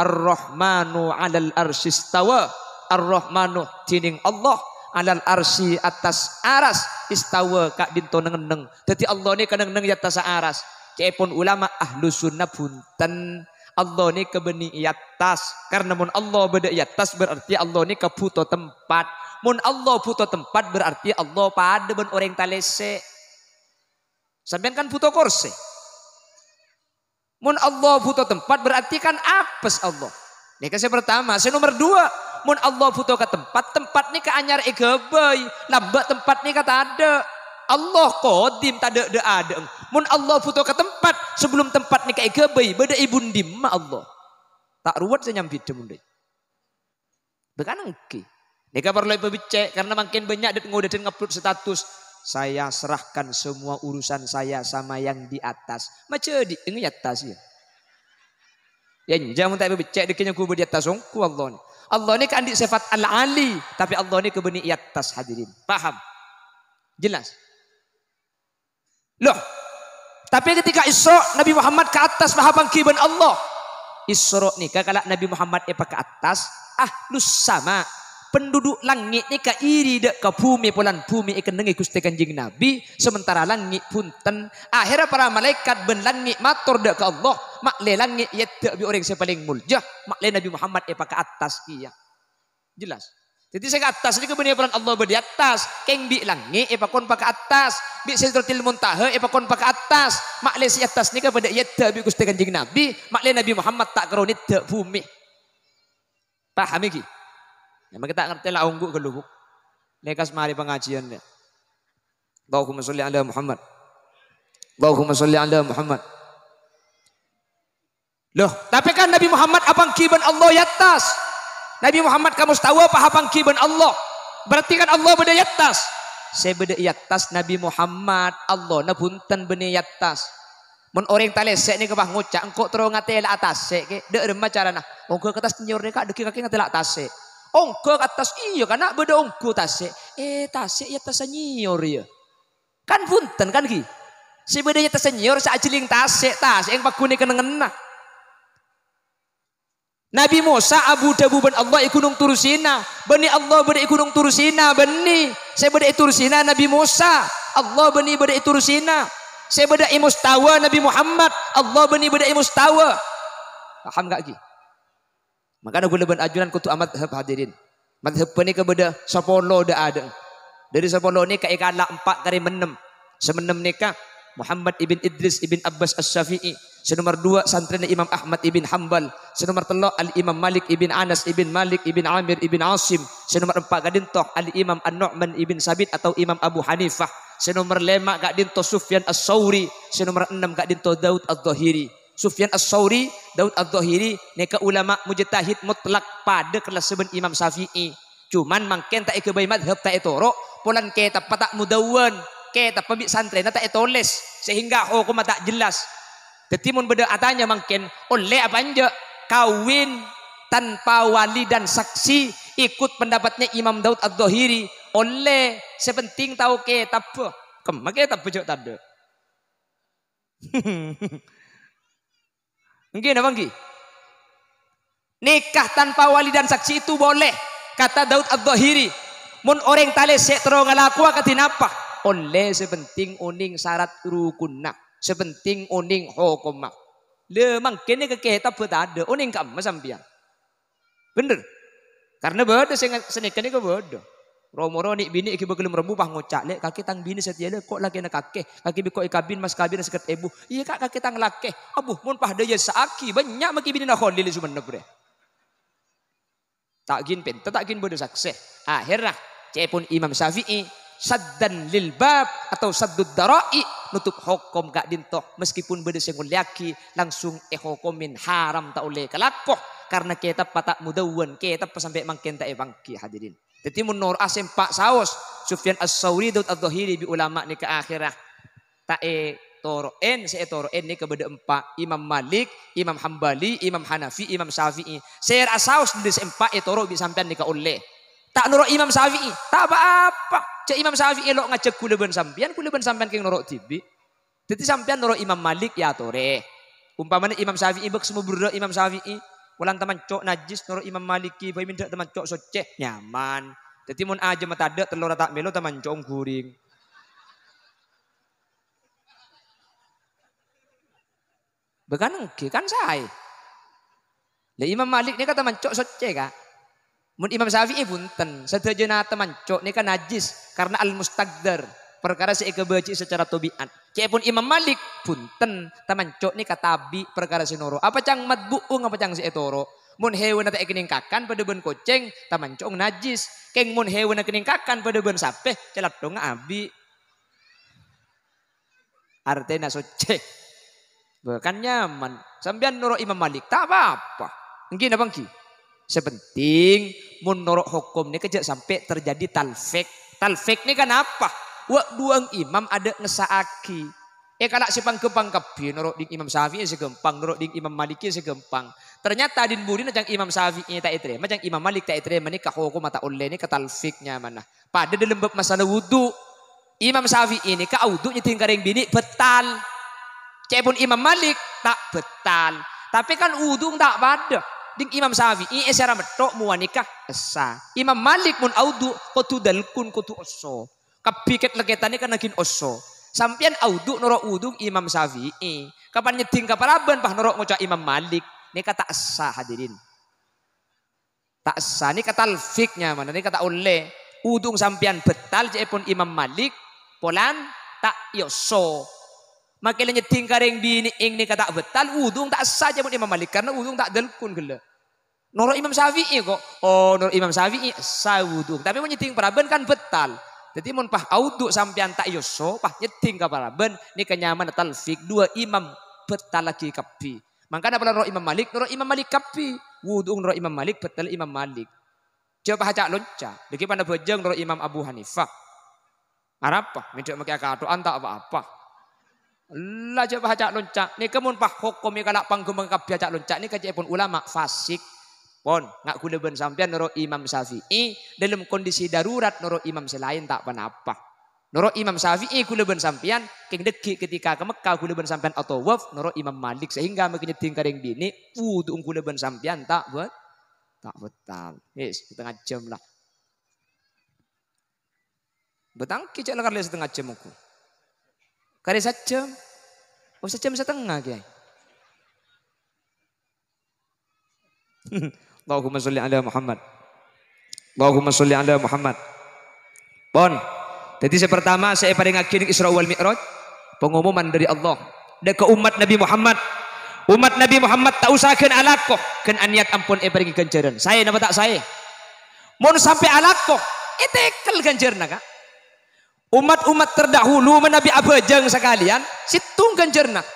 "Ar-Rahmanu 'alal 'arsy istawa." Ar-Rahmanu, dhinèng Allah, 'alal 'arsy, attas aras, istawa, ka'dinto neng-enneng. Dhâddhi Allah nèka neng-enneng è attassa aras. Ca'èpon ulama ahlu sunnah bhunten. Allah nèka bânnè è attas. Karna mon Allah bâdâ è attas, berarti Allah nèka bhuto tempat. Mon Allah bhuto tempat, berarti Allah padâ bân orèng talèsè'. Sampèyan kan bhuto korsè. Mon Allah bhuto tempat, berarti kan apes Allah. Nèka sè partama. Sè nomer duwâ', mon Allah bhuto ka tempat, tempat nèka anyar èghâbây, lambâ' tempat nèka tadâ'. Allah kodim tadâ' dâ'-adâ'eng. Mon Allah bhuto ka tempat, sabellum tempat nèka èghâbây, bâdâ è bun dimma Allah? Ta' ruwet sè nyambidhâ mon dâi. Bhâkal èngghi. Nèka parlo èpabhecce', karna mangkèn bânnya' dhât-ngodâdhân ngupload status, "Saya serahkan semua urusan saya sama yang di atas." Majâdhi'eng è attas, ya. Ya, enjâ' mon ta' èpabhecce', dhâggi' nyangghu bâdâ è attas ongghu Allah nè. Allah nèka andi' sèfat Al-Ali, tapè Allah nèka bânnè è attas, hadirin. Paham? Jelas? Loh, tapè ketika Isra', Nabi Muhammad ka attas pas apangghi bân Allah. Isra' nèka kala' Nabi Muhammad èpaka attas, ahlus sama, penduduk langngè' nèka iri dâ' ka bhumè, polana bhumè èkennengngè Ghustè Kanjeng Nabi, sementara langngè' bhunten. Akhèrra para malaèkat bân langngè' mator dâ' ka Allah, "Ma'lè langngè' èyèddhâ' bi' orèng sè palèng molja, ma'lè Nabi Muhammad èpaka attas kèya." Jelas. Dhâddhi sè ka attas nèka bânnè polana Allah bâdâ è attas, kèng bi' langngè' èpakon paka attas, bi' Sidratil Muntaha èpakon paka attas, ma'lè sè è attas nèka padâ èyèddhâ' bi' Ghustè Kanjeng Nabi, ma'lè Nabi Muhammad ta' karo nèddhâ' bhumè. Paham èngghi? Ya, mangkè ta' ngartè la ongghu ghâllu, Bu. Lekas marè pangajiân, ya. Allahumma sholli ala Muhammad. Allahumma sholli ala Muhammad. Loh, tapè kan Nabi Muhammad apangghi bân Allah è attas. Nabi Muhammad ka mustawa pas apangghi bân Allah. Berarti kan Allah bâdâ è attas. Sè bâdâ è attas Nabi Muhammad, Allahna bhunten bânnè è attas. Mon orèng talèsè' nèka pas ngoca', "Engko' terro ngatèla'a tasè', Kè." Dâ' remma carana? Ongghâ ka attas nyèyor nèka, dhâggi' kakè ngatèla'a tasè'. Ongghâ ka attas, iyâ, kana' bâdâ ongghu tasè'. Eh, tasè' è attassa nyèyor, yâ. Kan bhunten, kan, ghi? Sè bâdâ è attassa nyèyor, sè ajhilling tasè', tasè' sè pagghun è kennengnganna. Nabi Mosa abu-dhâbu bân Allah è Ghunong Tursina. Bânnè Allah bâdâ è Ghunong Tursina, bânnè. Sè bâdâ è Tursina Nabi Mosa. Allah bânnè bâdâ è Tursina. Sè bâdâ è mustawa Nabi Muhammad. Allah bânnè bâdâ è mustawa. Paham, ghi? Mangkana ghulâ bân ajunan kodhu amadzhab, hadirin. Madzhab panèka bâdâ sapolo dâ'-adâ'na. Dâri sapolo nèka èkala' empa' karè mennem. Sè mennem nèka Muhammad ibn Idris ibn Abbas Asy-Syafi'i. Sè nomer duwâ' santrèna Imam Ahmad ibn Hambal. Sè nomer tello' Al-Imam Malik ibn Anas ibn Malik ibn Amir ibn Asim. Sè nomer empa' ka'dinto Al-Imam An-Nu'man ibn Sabit atau Imam Abu Hanifah. Sè nomer lèma' ka'dinto Sufyan Ats-Tsauri. Sè nomer ennem ka'dinto Daud Adz-Dhahiri. Sufyan Ats-Tsauri, Daud Adz-Dhahiri, nèka ulama mujtahid mutlak padâ kelas bân Imam Syafi'i. Cuman mangkèn ta' èghâbây madzhab ta' ètoro', polana kètabbhâ ta' mudawwan, kètabbhâ bi' santrèna ta' ètolès, sehingga hokomma ta' jelas. Dhâddhi mon bâdâ atanya mangkèn, ollè apa enjâ' kawin tanpa wali dan saksi ikut pendapatnya Imam Daud Adz-Dhahiri? Ollè, sè penting tao kètabbhâ. Kemma kètabbhâ jâ' tadâ'. Èngghi napa èngghi? Nikah tanpa wali dan saksi itu boleh, kata Daud Adz-Dhahiri. Mon orèng talèsè' terro ngalakowa kadhi napa? Ollè, sè penting onèng sarat rukunna, sè penting onèng hokomma. Lha, mangkèn nèka kètabbhâ tadâ', onèng ka'emma sampèyan. Bhender. Karena bâdâ sè nga-, sanèka nèka bâdâ. Ro-moro nè' binè' ghi' bhâkal marembu pas ngoca', "Lè', kakè tang binè satèya, lè', ko' lakèna kakè. Kakè bi' ko' èkabin mas kabinna sèket èbu." "Iyâ, Ka', kakè tang lakè." "Abbhu, mon pas dhâjâ sa'aghi, bânnya' maghi binèna Kholil Sumenep rè." Ta' ghin pènta, ta' ghin bâdâ saksè. Akhèrra, ca'èpon Imam Syafi'i, saddan lil bab atau saddud dara'i, nutup hokom ka'dinto, meskipun bâdâ sè ngollèyaghi, langsung èhokomè haram ta' ollè èkalako, karena kètabbhâ ta' mudawwan, kètabbhâ sampè' mangkèn ta' èpangghi, hadirin. Dhâddhi, mon noro'a sè empa' saos, Sufyan Ats-Tsauri, Daud Adz-Dzahiri, bi' ulama nèka akhèrra ta' ètoro'è, sè ètoro'è nèka bâdâ empa', Imam Malik, Imam Hambali, Imam Hanafi, Imam Syafi'i. Sèra'a saos dhâri sè empa' ètoro' bi' sampèyan nèka ollè. Ta' noro' Imam Syafi'i, ta' pa-apa. Jhâ' Imam Syafi'i lo' ngajhâk ghulâ bân sampèyan, ghulâ bân sampèyan kèng noro' dhibi'. Dhâddhi sampèyan noro' Imam Malik, ya atorè. Ompamana Imam Syafi'i, bâk sè maberrâ' Imam Syafi'i, polana tamanco' najjhis, noro' Imam Maliki, bhâi mènḍâ' tamanco' soccè, nyaman. Dhâddhi mon ajâmma tadâ' tello ra ta' mèlo, tamanco' ongghuring. Bâ kan ènggi, kan saè. Lah Imam Malik nèka tamanco' soccè, Ka'. Mon Imam Syafi'i bhunten, sadhâjâna tamanco' nèka najjhis karena al-mustaqdzar, parkara sè èkabâji'i sacara tabi'at. Ca'èpon Imam Malik, bhunten, tamanco' nèka tabi' parkara sè noro'. Apa ca'na madbu'ung, apa ca'na sè ètoro'. Mon hèwanna ta' èkennèng kakan padâ bân kocèng, tamanco'na najjhis. Kèng mon hèwanna kennèng kakan padâ bân sapè, calathongnga abi'. Artèna soccè. Bâ kan nyaman. Sampèyan noro' Imam Malik, ta' pa-apa. Ènggi napa ènggi? Sè penting, mon noro' hokom nèka jhâ' sampè' terjadi talfik. Talfik nèka napa? Wa' duwâng imam adâ' ngessa'aghi. Èkala' sè pang-ghâmpang kabbhi, noro' ḍing Imam Syafi'i sè ghâmpang, noro' ḍing Imam Maliki sè ghâmpang. Ternyata ḍin-buḍina ca'na Imam Syafi'i ta' ètarèma, ca'na Imam Malik ta' ètarèma, nèka hokomma ta' ollè, nèka talfik nyamana. Padâ ḍâlem bab masalah wudu. Imam Syafi'i nèka awudu nyeḍḍing ka rèng binè' bâtal. Ca'èpon Imam Malik, ta' bâtal. Tapè kan wudu ta' padâ. Ḍing Imam Syafi'i èsèra metto' mowa nèka essa. Imam Malik mon awudu kodhu dalkun, kodhu osso. Kabbhi kèt-lèkètan nèka naghin osso. Sampèyan awudu noro' wudu Imam Syafi'i. Kapan nyeḍḍing ka parabân pas noro' ngoca' Imam Malik. Nèka ta' essa, hadirin. Ta' essa, nèka talfik nyamana, nèka ta' ollè. Wudu sampèyan bâtal ca'èpon Imam Malik, polana ta' èosso. Makè la nyeḍḍing ka rèng binè' èng nèka ta' bâtal, wudu ta' essa ca'èpon Imam Malik, karena wudu ta' dalkun ghellâ'. Noro' Imam Syafi'i ko', oh, noro' Imam Syafi'i essa wudu. Tapè mon nyeḍḍing parabân kan bâtal. Dhâddhi mon pas awudu sampèyan ta' èosso, pas nyeḍḍing ka parabân, nèka nyamana talfik, duwâ' imam bâtallaghi kabbhi. Mangkana polana noro' Imam Malik, noro' Imam Malik kabbhi. Wudu noro' Imam Malik, bâtal Imam Malik. Jhâ' pas aca'-lonca'. Ḍâggi' pana bhâjâng noro' Imam Abu Hanifah. Arapa? Mènḍâ' makè akato'an ta' pa-apa. La jhâ' pas aca'-lonca'. Nèka mon pas hokom èkala' pang-ghâmpang kabbhi aca'-lonca'. Nèka ca'èpon ulama fasik. Pon, nga' ghulâ bân sampèyan noro' Imam Syafi'i, ḍâlem kondisi darurat noro' imam sè laèn ta' ponapa. Noro' Imam Syafi'i ghulâ bân sampèyan, kèng ḍâggi' ketika ka Mekkah ghulâ bân sampèyan atawaf, noro' Imam Malik, sehingga makè nyeḍḍing ka rèng binè', wudu ghulâ bân sampèyan ta' bâ-, ta' bâtal. Wis, satengnga jam la. Bâtangkè jhâ' la karè satengnga jam ongghu. Karè sajjhâm. Oh, sajjhâm satengnga, Kèyaè. Allahumma sholli ala Muhammad. Allahumma sholli ala Muhammad. Pon. Dhâddhi sè partama sè èparèngaghi nèng Isra wal Mi'raj, pengumuman ḍâri Allah. Ḍâ' ka ommat Nabi Muhammad. Ommat Nabi Muhammad ta' osa ghân alako, ghân anèyat ampon èparèngè ghânjhârân. Saè napa ta' saè? Mon sampè' alako, ètèkel ghânjhârânna, Ka'. Ommat-ommat terdahulu manabi abhâjâng sakalèyan, sèttong ghânjhârânna.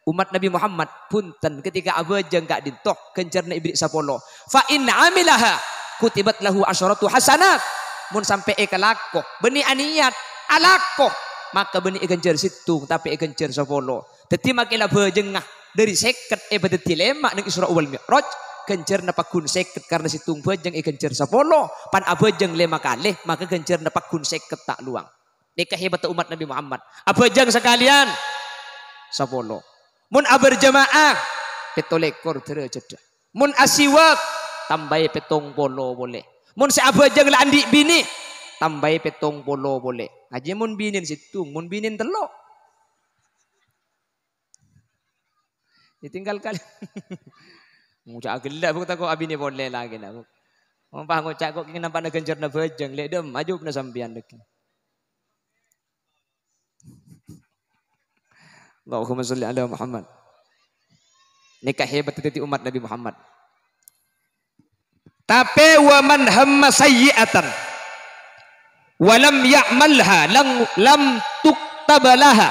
Ommat Nabi Muhammad, bhunten, ketika abhâjâng ka'ḍinto, ghânjhârânna èbèrri' sapolo. "Fa in amilaha, kutibat lahu asyaratu hasanat." Mon sampè' èkalako, bânnè anèyat, alako, maka bânnè èghânjhâr sèttong, tapè èghânjhâr sapolo. Dhâddhi, makè la bhâjângnga ḍâri sèket èpadhâddhi lèma' nèng Isra wal Mi'raj, ghânjhârânna pagghun sèket karna sèttong bhâjâng èghânjhâr sapolo, pan abhâjâng lèma kalè, maka ghânjhârânna pagghun sèket ta' lowang. Nèka hebatta ommat Nabi Muhammad. Abhâjâng sakalèyan, sapolo. Mon aberjamaah, pètto lèkor dârâjâddhâ. Mon asiwak, tambâi pèttong polo polè. Mon sè abhâjâng la anḍi' binè, tambâi pèttong polo polè. Ngajhi mon binèn sèttong, mon binèn tello'. Ya, tinggal kal-, ngoca' ghellâ', Bu, tako' abinè polè lakèna, Bu. Mon pas ngoca' kok kèngèng nampa'na ghânjhârânna bhâjâng, lè' dhâ'emma ajhubâna sampèyan dhâggi'. Allahumma shalli ala Muhammad. Nèka hebat dhâddhi umat Nabi Muhammad. Tapè wa man hamma sayyi'atan wa lam ya'malha lam, lam tuktab laha.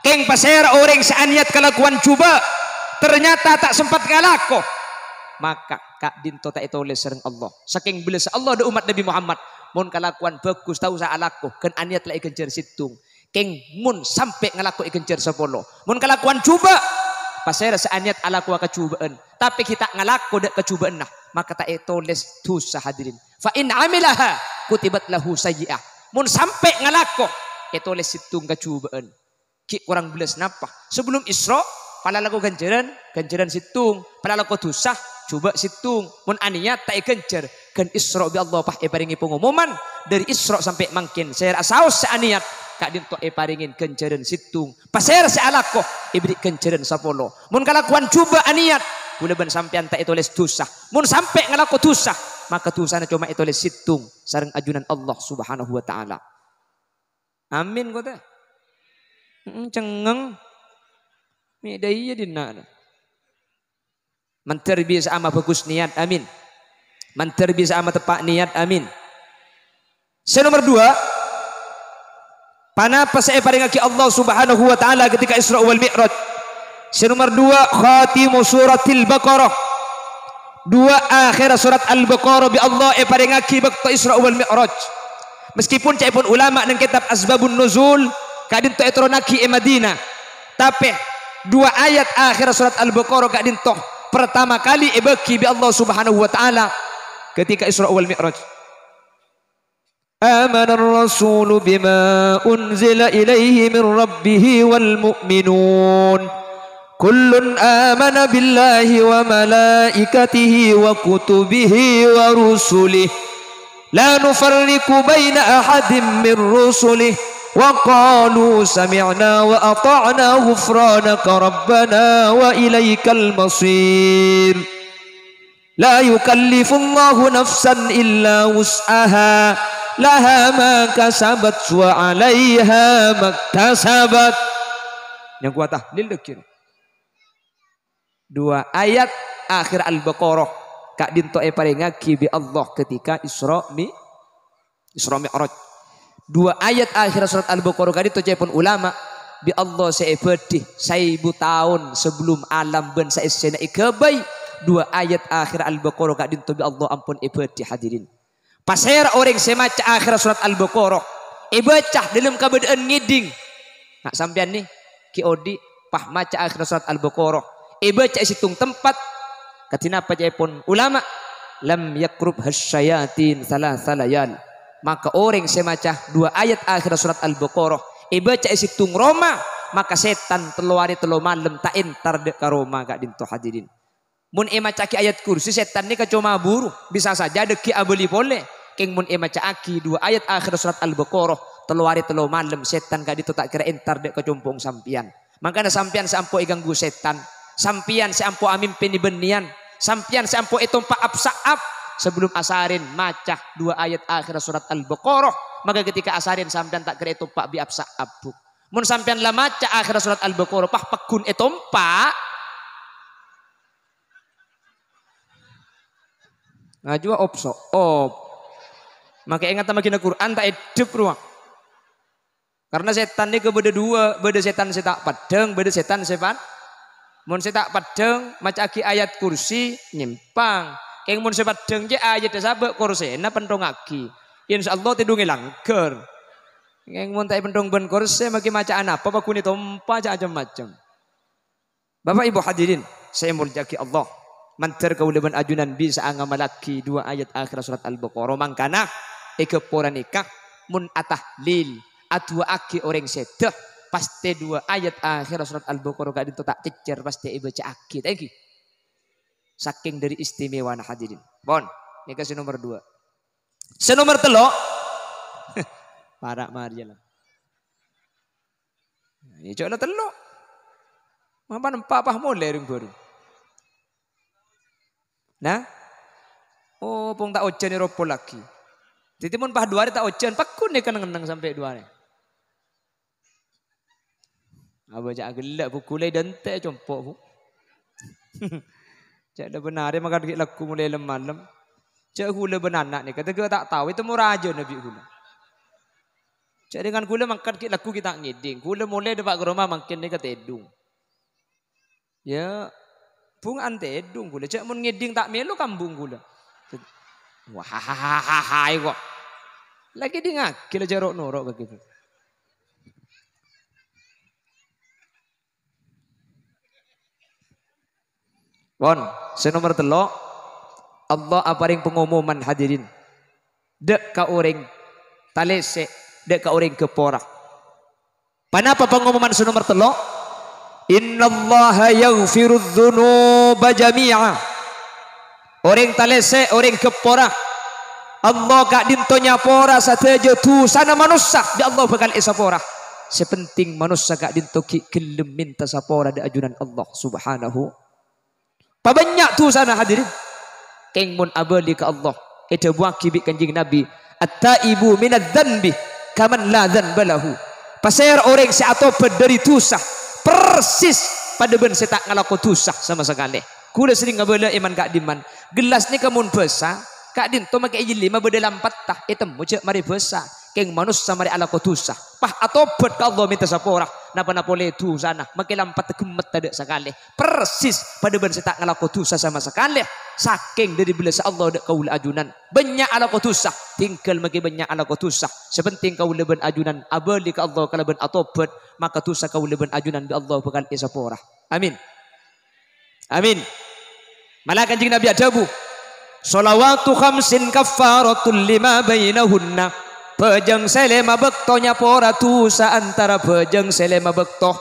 Kèng pasèra orèng sè aniyat kalakowan jhubâ', ternyata ta' sempat ngalako, maka ka'dinto ta' ètolès sareng Allah. Sakèng bellâssa Allah dâ' umat Nabi Muhammad, mon kalakowan bhâghus ta' osa alako, ghân aniyat la èghânjhâr sèttong. Kèng mon sampè' ngalako èghânjhâr sapolo. Mon kalakowan jhubâ', pasèra sè aniyat alakowa kajhubâ'ân, tapè ghi' ta' ngalako dâ' kajhubâ'ânna, maka ta' ètolès dhusa, hadirin. Fa in 'amilaha kutibat lahu sayyi'ah. Mon sampè' ngalako, ètolès sèttong kajhubâ'ân. Ghi' korang bellâs napa? Sabellum Isra', palalako ghânjhârân, ghânjhârân sèttong. Palalako dhusa, jhubâ' sèttong. Mon aniyat ta' èghânjhâr, ghân Isra' bi' Allah pas èparèngè pangomoman. Dâri Isra' sampè' mangkèn, sèra saos sè aniyat, ka'dinto èparèngè ghânjhârân sèttong. Pasèra sè alako, èberri' ghânjhârân sapolo. Mon kalakowan jhubâ' aniyat, kaulâ bân sampèyan ta' ètolès dhusa. Mon sampè' ngalako dhusa, maka dhusana coma ètolès sèttong sareng ajunan Allah Subhanahu wa Ta'ala. Amin, kotè? Mm, cengngeng. Mè' dâ' iyâ dinna'. Mandhâr bisa'a mabhâghus niyat, amin. Mandhâr bisa'a mateppa' niyat, amin. Sè nomer dua, ponapa sè èparèngaghi Allah Subhanahu wa Ta'ala ketika Isra wal Mi'raj? Sè nomer dua, khatimu suratil Baqarah. Dua akhir surat Al-Baqarah bi' Allah èparèngaghi bâkto Isra wal Mi'raj. Meskipun ca'èpon ulama neng kètab Asbabun Nuzul, ka'dinto ètoronnaghi è Madinah. Tapè, dua ayat akhir surat Al-Baqarah ka'dinto pertama kali èbâghi bi' Allah Subhanahu wa Ta'ala ketika Isra wal Mi'raj. آمن الرسول بما أنزل إليه من ربه والمؤمنون. كل آمن بالله وملائكته وكتبه ورسله. لا نفرق بين أحد من رسله. وقالوا سمعنا وأطعنا غفرانك ربنا وإليك المصير. لا يكلف الله نفسا إلا وسعها. لها ما كسبت وعليها ما اكتسبت. Yang kuat tahlil dâgghi'. Dua ayat akhir Al-Baqarah ka'dinto èparèngaghi bi' Allah ketika Isra Mi-, Isra Mi'raj. Dua ayat akhir surat Al-Baqarah ka'dinto ca'èpon ulama, bi' Allah sè èbâdhi saèbu taon sabellum alam bân saèssèna èghâbây. Dua ayat akhir Al-Baqarah ka'dinto bi' Allah ampon èbâdhi, hadirin. Pasèra orèng sè maca akhir surat Al-Baqarah, èbâca dâlem kabâdâ'ân ngèdhing. Na', sampèyan nè, ghi' odi' pas maca akhir surat Al-Baqarah, èbâca è sèttong tempat, kadhi napa ca'èpon ulama, "Lam yaqrubhas syayatin tsalatsa layal." Maka orèng sè maca dua ayat akhir surat Al-Baqarah, èbâca è sèttong roma, maka sètan tello arè tello malem ta' entar dâ' ka roma ka'dinto, hadirin. Mon èmaca'aghi ayat kursi, sètan nèka coma buru, bisa saja dâgghi' abâli polè. Kèng mon èmaca'aghi dua ayat akhir surat Al-Baqarah, tello arè tello malem, sètan ka'dinto ta' kèra entar dâ' ka compo'na sampèyan. Mangkana sampèyan sè ampo èganggu sètan, sampèyan sè ampo amimpènè bânnèyan, sampèyan sè ampo ètompa' ap-sa'ap, sabellum asarèn maca dua ayat akhir surat Al-Baqarah, maka ketika asarèn sampèyan ta' kèra ètompa' bi' ap-sa'ap, Bu. Mon sampèyan la maca akhir surat Al-Baqarah, pas paggun ètompa', ngajhuwâ op-so'op. Maka èngata maghinna Qur'an ta' èdhep rowa. Karena sètan nèka bâdâ dua, bâdâ sètan sè ta' peddhâng, bâdâ sètan sè pad-, mon sè ta' peddhâng, maca'aghi ayat kursi, nyèmpang. Kèng mon sè peddhâng cè' ayatta sabâ' kursina penthongaghi. Insyaallah tèdhungè langghâr. Kèng mon ta' èpenthong bân kursi, maghi maca'an apa, paggun ètompa, ca' cem-macem. Bapak Ibu hadirin sè èmoljâ'aghi Allah, mandhâr kaulâ bân ajunan bisa'a ngamallaghi dua ayat akhir surat Al-Baqarah. Mangkana, è ghâpora nèka, mon atahlil, adu'aaghi orèng sèdhâ, pastè dua ayat akhir surat Al-Baqarah ka'dinto ta' cècèr, pastè èbâca'aghi. Ta' ènggi? Sakèng dâri istimewana hadirin. Pon, nèka sè nomer dua. Sè nomer tello', para' marèya la. Iyâ, ca'na tello'. Mapan empa' pas molè rèng bhârung. Nah, Oh, pong ta' ojhân èropo lagi. Dhâddhi mon pas duwâ arè ta' ojhân, paggun nèka neng-enneng sampè' duwâ arè. Abâca ghellâ', Bu, ghulâ èdântè' compo', Bu. Jhâ' la bân arè mangkat ghi' lagghu molaè lem-malem. Jhâ' ghulâ bân ana' nèka tèghâ ta' tao, ètemmo rajâna bi' ghulâ. Jhâ' dhingghân ghulâ mangkat ghi' lagghu ghi' ta' ngèdhing. Ghulâ molaè dâpa' ka roma mangkèn nèka tèdung. Ya, bhunga'an tèdung ghulâ. Jhâ' mon ngèdhing ta' mèlo kambung ghulâ. Wah, kok. Lagi dhingngaghi la jhâ' ro'-noro' ka ghâgghâ. Pon, sè nomer tello', Allah aparèng pangomoman, hadirin. Dâ' ka orèng talèsè', dâ' ka orèng ghâpora. Ponapa pangomoman sè nomer tello'? "Innallaha yaghfirudz dzunuba jami'a." Orèng talèsè', orèng ghâpora. Allah ka'dinto nyapora sadhâjâ dhusana manossa, bi' Allah bhâkal èsapora. Sè penting manossa ka'dinto ghi' ghellem mènta sapora dâ' ajunan Allah Subhanahu. Pabânnya' dhusana, hadirin. Kèng mon abâli ka Allah, èdhâbuwaghi bi' Kanjeng Nabi, "At-taibu minadz-dzanbi kaman la dzanba lahu." Pasèra orèng sè atobhât dhâri dhusa, persis padâ bân sè ta' ngalako dhusa sama sakalè. Ghulâ serrèng abâlâ è man-ka'dimman. Gellas nèka mon bâsa, ka'dinto makè è jhelli ma bâdâ lampetta, ètemmo jhâ' marè bâsa. Kèng manossa marè alako dhusa, pas atobhât ka Allah mènta sapora, napa-napa polè dhusana, makè lampetta ghemmetta dâ' sakalè. Persis padâ bân sè ta' ngalako dhusa sama sakalè. Sakèng dhâri bellâssa Allah dâ' kaulâ ajunan. Bânnya' alako dhusa, tinggal makè bânnya' alako dhusa. Sè penting kaulâ bân ajunan abâli ka Allah kalabân atobhât, maka dhusa kaulâ bân ajunan bi' Allah bhâkal èsapora. Amin. Amin. Mala Kanjeng Nabi adhâbu, "Shalawatu khamsin kaffaratul lima bainahunna." Bhâjâng sè lèma bâkto nyapora dhusa antara bhâjâng sè lèma bâkto.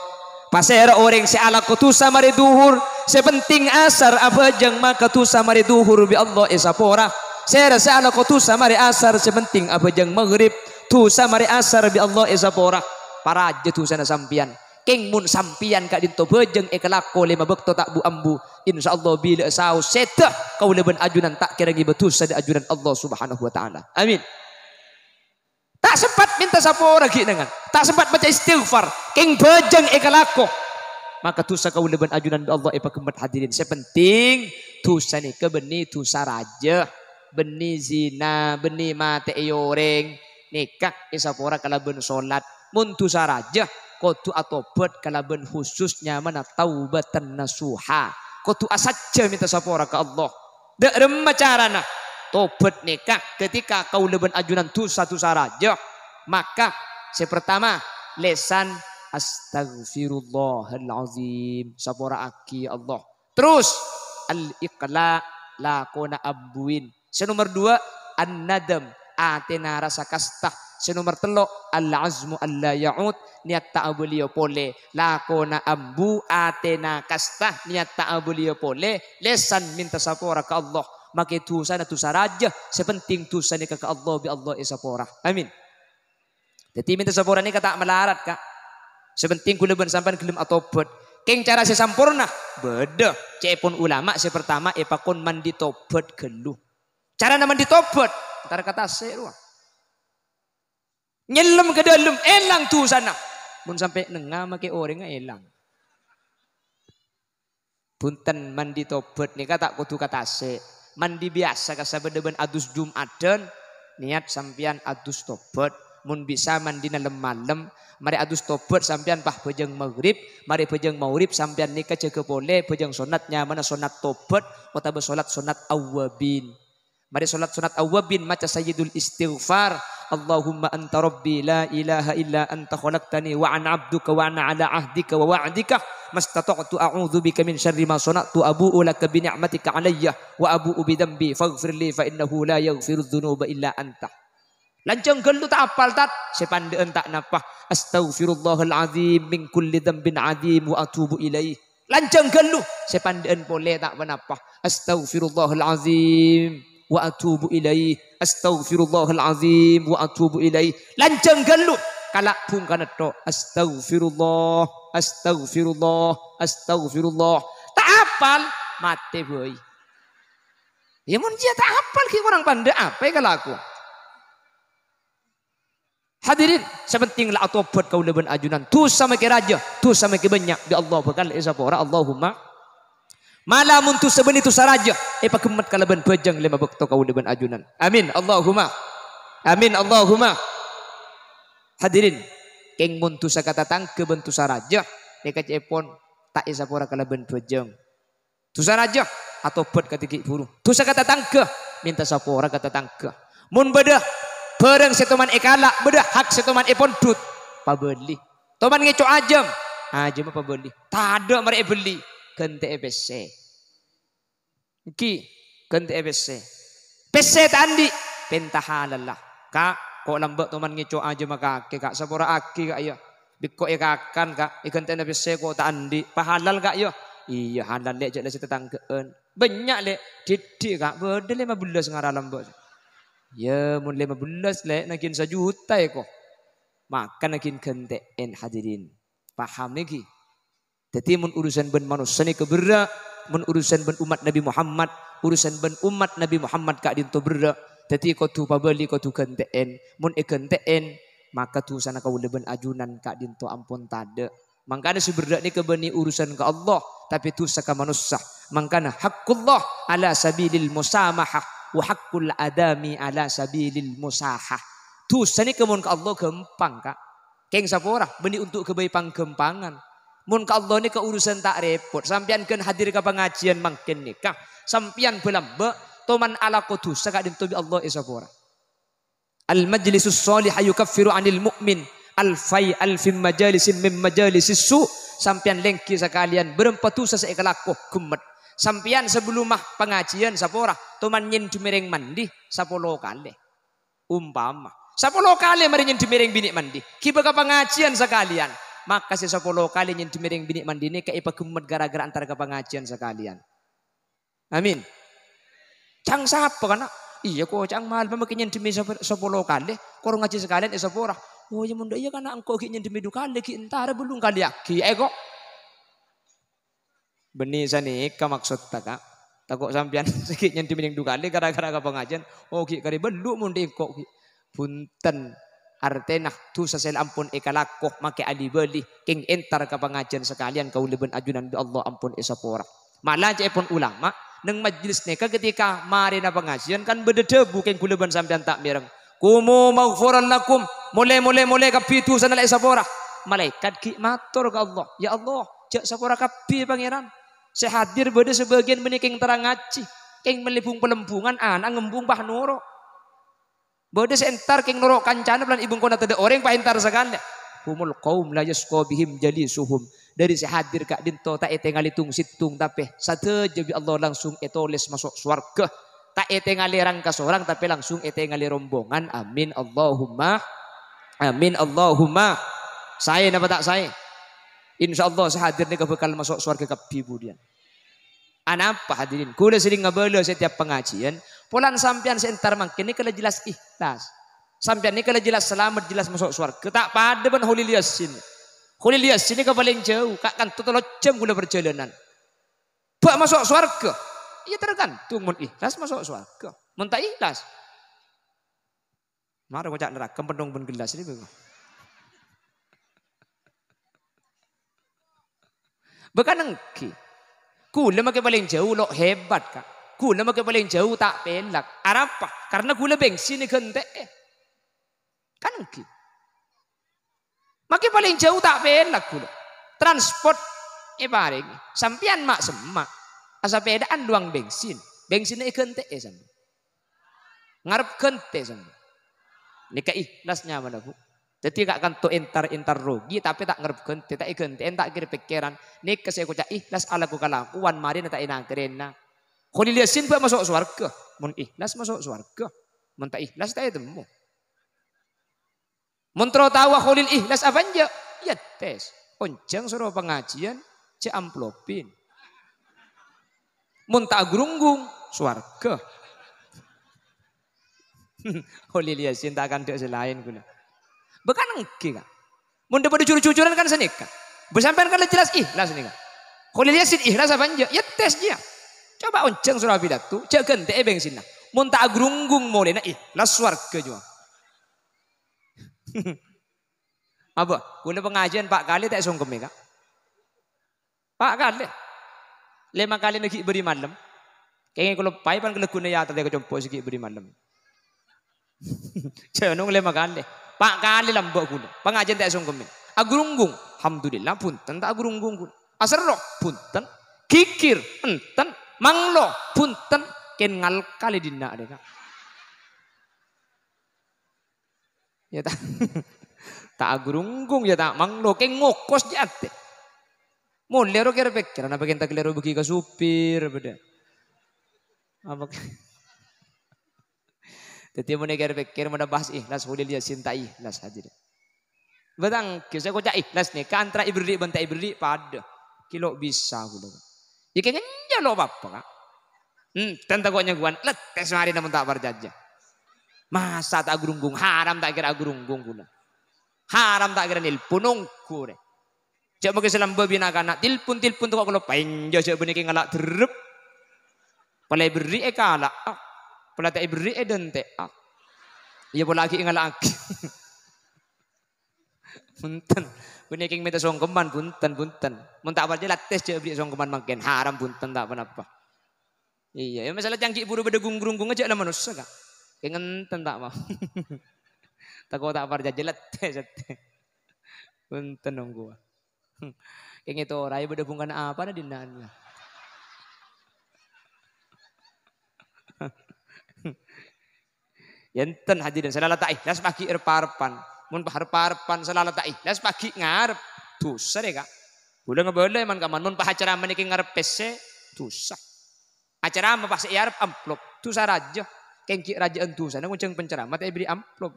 Pasèra orèng sè alako dhusa marè dhuhur, sè penting asar abhâjâng maka dhusa marè dhuhur bi' Allah èsapora. Sèra sè alako dhusa marè asar, sè penting abhâjâng maghrib, dhusa marè asar bi' Allah èsapora. Parajâ dhusana sampèyan. Kèng mon sampèyan ka'dinto bhâjâng èkalako lèma bâkto ta' bu-ambu, insyaallah bilâ saos sèdhâ kaulâ bân ajunan ta' kèra ngibâ dhusa dâ' ajunan Allah Subhanahu wa Ta'ala. Amin. Ta' sempat mènta sapora ghi' nèngan, ta' sempat maca istighfar, kèng bhâjâng èkalako. Maka dhusa kaulâ bân ajunan bi' Allah èpaghemmet, hadirin. Sè penting dhusa nèka bânnè dhusa rajâ, bânnè zina, bânnè matè'è orèng, nèka èsapora kalabân solat. Mon dhusa rajâ, kodhu atobhât kalabân khusus nyamana taubatan nasuha. Kodhu asajjhâ mènta sapora ka Allah. Dâ' remma carana? Tobhât nèka ketika kaulâ bân ajunan dhusa-dhusa rajâ. Maka sè pertama, lèsan, "Astaghfirullahal azim." Sapora'aghi, ya Allah. Terros, al-iqla', lakona ambuin. Sè nomer duwâ', an-nadam, atèna rassa kasta. Sè nomer tello', al-azmu alla ya'ud, niyat ta' abâliyâ polè. Lakona ambu, atèna kasta, niyat ta' abâliyâ polè. Lèsan mènta sapora ka Allah. Makè dhusana dhusa rajâ, sè penting dhusa nèka ka Allah, bi' Allah èsapora. Amin. Dhâddhi, mènta sapora nèka ta' malarat, Ka'. Sè penting kaulâ bân sampèyan ghellem atobhât. Kèng cara sè samporna? Bâdâ. Ca'èpon ulama sè pertama èpakon mandi tobhât ghâllu. Carana mandi tobhât? Entar ka tasè' rowa. Nyellem ka dâlem, èlang dhusana. Mon sampè' nengnga makè orèngnga èlang. Bhunten, mandi tobhât nèka ta' kodhu ka tasè'. Mandi biyasa ka sabâdâ bân adus Jum'adhân, niyat sampèyan adus tobhât. Mon bisa mandina lem-malem, marè adus tobhât sampèyan pas bhâjâng maghrib, marè bhâjâng maghrib sampèyan nèka jâgâ polè bhâjâng sonnat nyamana sonnat tobhât otabâ solat sonnat awwabin. Marè solat sonnat awwabin maca Sayyidul Istighfar, "Allahumma anta rabbi la ilaha illa anta khalaqtani wa ana abduka wa ana ala ahdika wa wa'dika mastata'tu a'udzu bika min syarri ma shana'tu abu'u laka bi ni'matika alayya wa abu'u bi dzambi faghfirli fa innahu la yaghfirudz dzunuba illa anta." Lanjhâng ghâllu ta' apal, Tat? Sè pandhâ'ân ta' napa. "Astaghfirullahal azim min kulli dzambin azim wa atubu ilaih." Lanjhâng ghâllu, sè pandhâ'ân polè ta' ponapa. "Astaghfirullahal azim wa atubu ilaih. Astaghfirullahal azim wa atubu ilaih." Lanjhâng ghâllu, kala' bhungkana tho'. "Astaghfirullah, astaghfirullah, astaghfirullah." Ta' apal, matè bhâi. Iyâ, mon jiyâ ta' apal ghi' korang pandâ', apa èkalako? Hadirin, sè pentèng la atobhât kaulâ bân ajunan. Dhusa makè rajâ, dhusa makè bânnya', bi' Allah bhâkal èsapora. Allahumma. Mala mon dhusa bânnè dhusa rajâ, èpaghemmet kalabân bhâjâng lèma bâkto kaulâ bân ajunan. Amin. Allahumma. Amin. Allahumma. Hadirin, kèng mon dhusa ka tatangghâ bân dhusa rajâ, nèka ca'èpon ta' èsapora kalabân bhâjâng. Dhusa rajâ, atobhât kadhi ghi' bhuru. Dhusa ka tatangghâ, mènta sapora ka tatangghâ. Mon bâdâ bhârâng sè toman èkala', bâdâ hak sè toman èpondhut, pabâli. Toman ngèco' ajâm, ajâmma pabâli. Tadâ' marè èbelli, ghântè'è pèssè. Èngghi, ghântè'è pèssè. Pèssè ta' andi', pènta halalla. Ka', ko' lambâ' toman ngèco' ajâmma kakè, Ka', sapora'aghi, Ka', yâ. Bi' ko' èkakan, Ka', èghântè'ana pèssè ko' ta' andi', pahalal, Ka', yâ. Iyâ, halal, Lè', jhâ' la sè tatangghâ'ân. Bânnya', Lè', dhiddhi', Ka', bâdâ lèma bellâs ngara lambâ'. Yâ, mon lèma bellâs, Lè', na ghin sajuta èko. Maka na ghin ghântè'èn, hadirin. Paham ghi? Dhâddhi, mon urusan bân manossa nèka berrâ', mon urusan bân ommat Nabbhi Muhammad, urusan bân ommat Nabbhi Muhammad ka'dinto berrâ'. Dhâddhi, kodhu pabâli, kodhu ghântè'èn. Mon èghântè'èn, maka dhusana kaulâ bân ajunan ka'dinto ampon tadâ'. Mangkana sè berrâ' nèka bânnè urusan ka Allah, tapè dhusa ka manossa. Mangkana haqqullah ala sabilil musamahah, wa haqqul adami ala sabilil musahah. Dhusa nèka mon ka Allah ghâmpang, Ka'. Kèng sapora, bânnè onto' ghâbây pangghâmpangan. Mon ka Allah nèka urusan ta' rèpot, sampèyan ghân hadir ka pangajiyân mangkèn nèka, sampèyan bâ-lambâ', toman alako dhusa ka'dinto bi' Allah èsapora. Al-majlisus shalihu yukaffiru 'anil mu'min alfai alfim majalisin min majalisis su'. Sampèyan lèngghi sakalèyan bârâmpa dhusa sè èkalako ghemmet. Sampèyan sabellumma pangajiyân sapora, toman nyèndhemmè rèng mandi sapolo kalè. Umpama sapolo kalè marè nyèndhemmè rèng binè' mandi, ghibâ ka pangajiyân sakalèyan, maka sè sapolo kalè nyèndhemmè rèng binè' mandi nèka èpaghemmet ghârâ-ghârâ entar ka pangajiyân sakalèyan. Amin. Ca'na sapa, kana'? Iyâ, ko' ca'na malem makè nyèndhemmè sap-, sapolo kalè, kor ngajhi sakalèyan èsapora. Oh, iyâ, mon dâ' iyâ, kana' engko' ghi' nyèndhemmè du kalè, ghi' entara bâllung kalèyaghi, èko. Bânnè sanèka maksodda, Ka'. Tako' sampèyan ghi' nyèndhemmè du kalè ghârâ-ghârâ ka pangajiyân. Oh, ghi' karè bâllu' mon dâ' engko' ghi'. Bhunten, artèna dhusa sè la ampon èkalako makè ali-bâli, kèng entar ka pangajiyân sakalèyan kaulâ bân ajunan bi' Allah ampon èsapora. Mala ca'èpon ulama, neng majlis nèka ketika marèna pangajiyân kan bâdâ dhâbu kèng kaulâ bân sampèyan ta' mèreng. "Qumu maghfuran lakum." Molè, molè, molè kabbhi dhusana la èsapora. Malaèkat ghi' mator ka Allah, "Ya Allah, jhâ' sapora kabbhi, Pangèran. Sè hadir bâdâ sabâgiyân bânnè kèng terrang ngajhi, kèng mellè bung-palembungan, ana' ngembung pas noro'. Bâdâ sè entar kèng noro' kancana, polana è bengkona tadâ' orèng pas entar sakalè." "Humul qaum la yasqa bihim jalisuhum." Dâri sè hadir ka'dinto ta' ètèngalè tong-sèttong, tapè sadhâjâ bi' Allah langsung ètolès maso' sowarghâ. Ta' ètèngalè rang-kasorang, tapè langsung ètèngalè rombongan. Amin, Allahumma. Amin, Allahumma. Saè napa ta' saè? Insyaallah sè hadir nèka bhâkal maso' sowarghâ kabbhi budiyân. Anapa, hadirin? Kaulâ serrèng ngabâlâ setiap pangajiyân, polana sampèyan sè entar mangkèn nèka la jelas ikhlas. Sampèyan nèka la jelas salamet, jelas maso' sowarghâ. Ta' padâ bân Kholil Yasin. Kholil Yasin nèka palèng jhâu, ka-, kanto tello jam kaulâ parjhâlânan. Bâ' maso' sowarghâ? Iyâ, tergantung. Mon ikhlas, maso' sowarghâ. Mon ta' ikhlas, mara koca' naraka, pènthong bân gellas nèko. Bhâkal èngghi. Kaulâ makè palèng jhâu lo' hebat, Ka'. Kaulâ makè palèng jhâu ta' pèlak. Arapa? Karna kaulâ bensin èghântè'è. Kan èngghi. Makè palèng jhâu ta' pèlak kaulâ. Transport èparèngè. Sampèyan ma'-semma'. Asapèdaan luwang bensin. Bensinna èghântè'è sampèyan. Ngarep ghântè sampèyan. Nèka ikhlas nyamana, Bu. Dhâddhi ka-, kanto entar-entar rogi, tapè ta' ngarep ghântè, ta' èghântè'è, ta' kèra pèkkèran. Nèka sè èkoca' ikhlas alako kalakowan, marèna ta' èna-kèrèna. Kholil Yasin bâ' maso' sowarghâ. Mon ikhlas maso' sowarghâ. Mon ta' ikhlas ta' ètemmo. Mon terro taowa Kholil ikhlas apa enjâ'? Yâ tes. Onjhâng soro pangajiyân, jhâ' amplopin. Mon ta' agrunggung, sowarghâ. Kholil Yasin ta' kandhâ' sè laèn kaulâ. Bhâkal èngghi, Ka'. Mon dâ' padâ jur-jujuran kan sanèka. Bâ' sampèyan kan la jelas ikhlas nèka. Kholil Yasin ikhlas apa enjâ'? Yâ tes jiyâ. Coba onjhâng soro apidato, jhâ' ghântè'è bensinna. Mon ta' agrunggung molèna, ih, la sowarghâ jhuwâ. Apa? Kaulâ pangajiân pa' kalè ta' èsongkemmè, Ka'. Pa' kalè. Lèma kalèna ghi' bâri' malem. Kèngèng kaulâ paè pan kalagguna ya tadi ka compo' sè ghi' bâri' malem. Jhânong lèma kalè. Pa' kalè lambâ' kaulâ. Pangajiân ta' èsongkemmè. Agrunggung. Alhamdulillah, bhunten ta' agrunggung kaulâ. Aserro. Bhunten. Ghighir. Enten. Manglo. Bhunten. Kèng ngalkal è dinna' rè, Ka'. Ya ta'. Ta' agrunggung, ya ta' manglo. Kèng ngokos jâ' atè. Molè ro kèr-pèkkèr. Ana bâgiyân ta' kalèro bâgi ka supir, bâdâ. Apa? Dhâddhi mon èkèr-pèkkèr, mon bahas ikhlas, Kholil Yasin ta' ikhlas, hadirin. Bâtang, ghi' sè koca' ikhlas nèka antara èberri' bân ta' èberri' padâ. Ghi' lo' bisa kaulâ. Yâ kèngèng jâ' lo' pa-apa, Ka'. Enten tako' nyèngghuwân, lettès marèna mon ta' parcajâ. Masa ta' agrunggung, haram ta' kèra agrunggung kaulâ. Haram ta' kèra nelpon ongghu rè. Jâ' maghi sè lambâ' bi' na'-kana', telpon-telpon tako' kaulâ, paènjâ jâ' bânnè kèng ngala' derrep. Pola èberri' èkala'a, pola ta' èberri' èdântè'a. Iyâ pola aghi' ngala'aghi. Bhunten. Bânnè kèng mènta songkeman, bhunten, bhunten. Mon ta' parcajâ, lettès jâ' aberri' songkeman mangkèn. Haram, bhunten, ta' ponapa. Iyâ, yâ, masalah canggi' buru bâdâ gung-, grunggungnga jâ' la manossa, Ka'. Kèng enten ta' mau. Tako' ta' parcajâ, lettè, sèttè. Bhunten, ongghuwâ. Kèng ètoraè bâdâ bhungkana apana dinna'? Yâ enten, hadirin, sè la ta' ikhlas paghi' rep-arepan. Mon pa-, rep-arepan sè la ta' ikhlas paghi' ngarep. Dhusa rè, Ka'. Kaulâ ngabâlâ è man-kaman, mon pa-, acara manèka ngarep pèssè, dhusa. Acara ma pas sè èarep amplop. Dhusa rajâ. Kèng ghi' rajâ'ân dhusana ngonjhâng penceramah ta' èberri' amplop.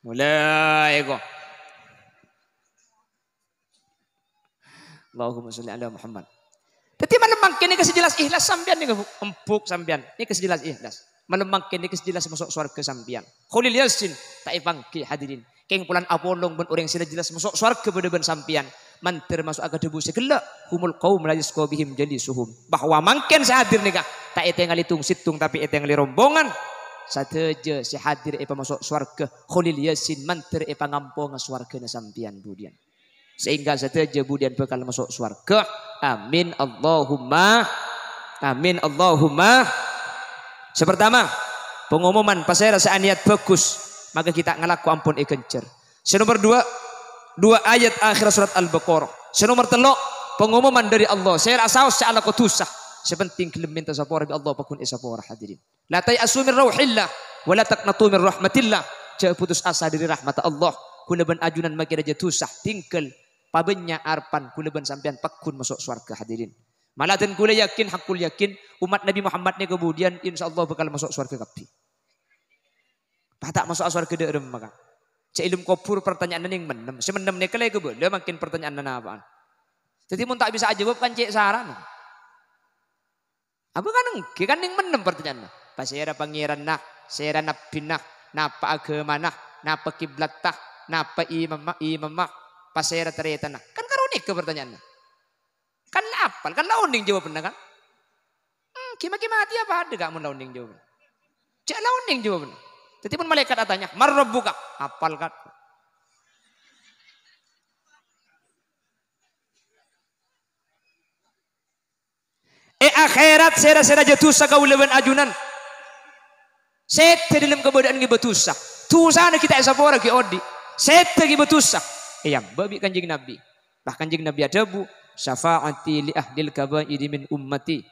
Mulai, ko. Allahumma sholli ala Muhammad. Dhâddhi malem mangkèn nèka sè jelas ikhlas sampèyan nèka, Bu. Empuk sampèyan. Nèka sè jelas ikhlas. Malem mangkèn nèka sè jelas maso' sowarghâ sampèyan. Kholil Yasin ta' èpangghi, hadirin. Kèng polana apolong bân orèng sè la jelas maso' sowarghâ padâ bân sampèyan. Mandhâr maso'a ka dhâbu sè ghellâ', "Humul qaum la yusqa bihim jalisuhum." Bahwa mangkèn sè hadir nèka ta' ètèngalè tong-sèttong, tapè ètèngalè rombongan. Sadhâjâ sè hadir èpamaso' sowarghâ. Kholil Yasin mandhâr èpangamponga sowarghâna sampèyan budiyân. Sehingga sadhâjâ budiyân bhâkal maso' sowarghâ. Amin, Allahumma amin, Allahumma. Sè pertama, pengumuman, pasèra sè aniat bhâghus, maka ghi' ta' ngalako ampon èghânjhâr. Sè nomer dua, dua ayat akhir surat Al-Baqarah. Sè nomer tello', pengumuman dâri Allah, sèra saos sè alako dhusa, sè penting ghellem mènta sapora bi' Allah, paggun èsapora, hadirin. La tay'asu min rauhillah, wa la taqnatu min rahmatillah. Jhâ' putus asa dâri rahmatta Allah. Kaulâ bân ajunan makè rajâ dhusa, tinggal pabânnya' arebbhân kaulâ bân sampèyan paggun maso' sowarghâ, hadirin. Maladan kaulâ yakin, haqqul yakin, ommat Nabbhi Muhammad nèka budiyân, insyaallah bhâkal maso' sowarghâ kabbhi. Pas ta' maso'a sowarghâ dâ' remma, Ka'. Jhâ' è alam kobhur partanya'anna nèng mennèm. Sè mennèm nèka la èkabâlâ mangkèn partanya'anna napa'an. Dhâddhi mon ta' bisa ajâwâb kan cè' sarana. Apa kan ènggi, kan nèng mennèm partanya'anna. Pasèra pangèranna, sèra nabbhina, napa aghâmana, napa kiblatta, napa imamma, imamma, pasèra tarètanna. Kan karo nèka partanya'anna. Kan la apal, kan la onèng jawabanna, kan? Hmm, ghi' ma-, ghi' matèya padâ, Ka', mon la onèng jawabanna. Jhâ' la onèng jawabanna. Dhâddhi, mon malaèkat atanya, "Man rabbuka?" Apal, Ka'. È akhèrat, sèra-sèra jhâ' dhusa kaulâ bân ajunan. Sèdhâ dâlem kabâdâ'ân ngibâ dhusa. Dhusana ghi' ta' èsapora ghi' odi'. Sèdhâ ngibâ dhusa. Èyambâ' bi' Kanjeng Nabbhi. Lah Kanjeng Nabbhi adhâbu, "Syafa'ati li ahlil kaba'iri min ummati."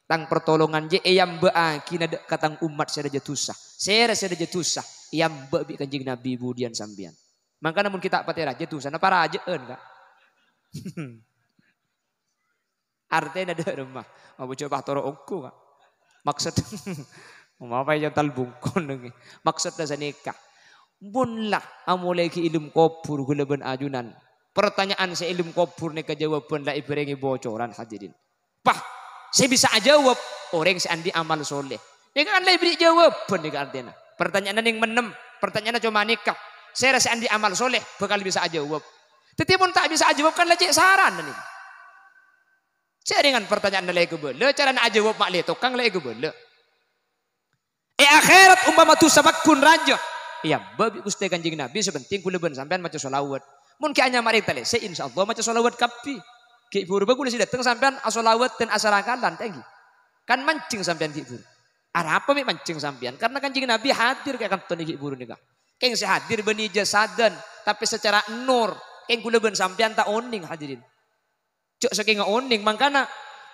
Tang partolongan jhâ' èyambâ'âghinah dâ' ka tang ommat sè rajâ dhusa. Sèra sè rajâ dhusa, èyambâ' bi' Kanjeng Nabbhi budiyân sampèyan. Mangkana mon ghi' ta' patè rajâ dhusana parajâ'ân, Ka'. Artèna dâ' remma. Apa jhâ' pas toro' ongghu, Ka'. Maksod, mapa èyontal bungkon nèng. Maksodda sanèka. Mon la amolaè ghi' è alam kobhur kaulâ bân ajunan. Pertanyaan sè è alam kobhur nèka jâwâbhân la èbhârengè bocoran, hadirin. Pas, sè bisa ajâwâb, orèng sè andi' amal soleh. Nèka kan la èberri' jâwâbhân nèka artèna. Pertanya'anna nèng mennèm, pertanya'anna coma nèka. Sèra sè andi' amal soleh bhâkal bisa ajâwâb. Dhâddhi mon ta' bisa ajâwâb kan la cè' sarana nèka. Sè rèngan partanya'anna la èghâbâlâ, carana ajâwâb ma' lè tokang la èghâbâlâ. È akhèrat ompama dhusa pagghun rajâ, èyambâ bi' Ghustè Kanjeng Nabi, sè pentèng kaulâ bân sampèyan maca shalawat. Mon ghi' anyama rèng talèsè, insyaallah maca shalawat kabbhi. Ghi' bhuru bhâ kaulâ sè dâteng sampèyan ashalawat dan asarakalan, ta' ènggi. Kan manjeng sampèyan ghi' bhuru. Arapa mè' manjeng sampèyan? Karna Kanjeng Nabi hadir ka kantona ghi' bhuru nèka. Kèng sè hadir bânnè jasadan, tapè sacara nur. Kèng kaulâ bân sampèyan ta' onèng, hadirin. Jhâ' sakènga onèng, mangkana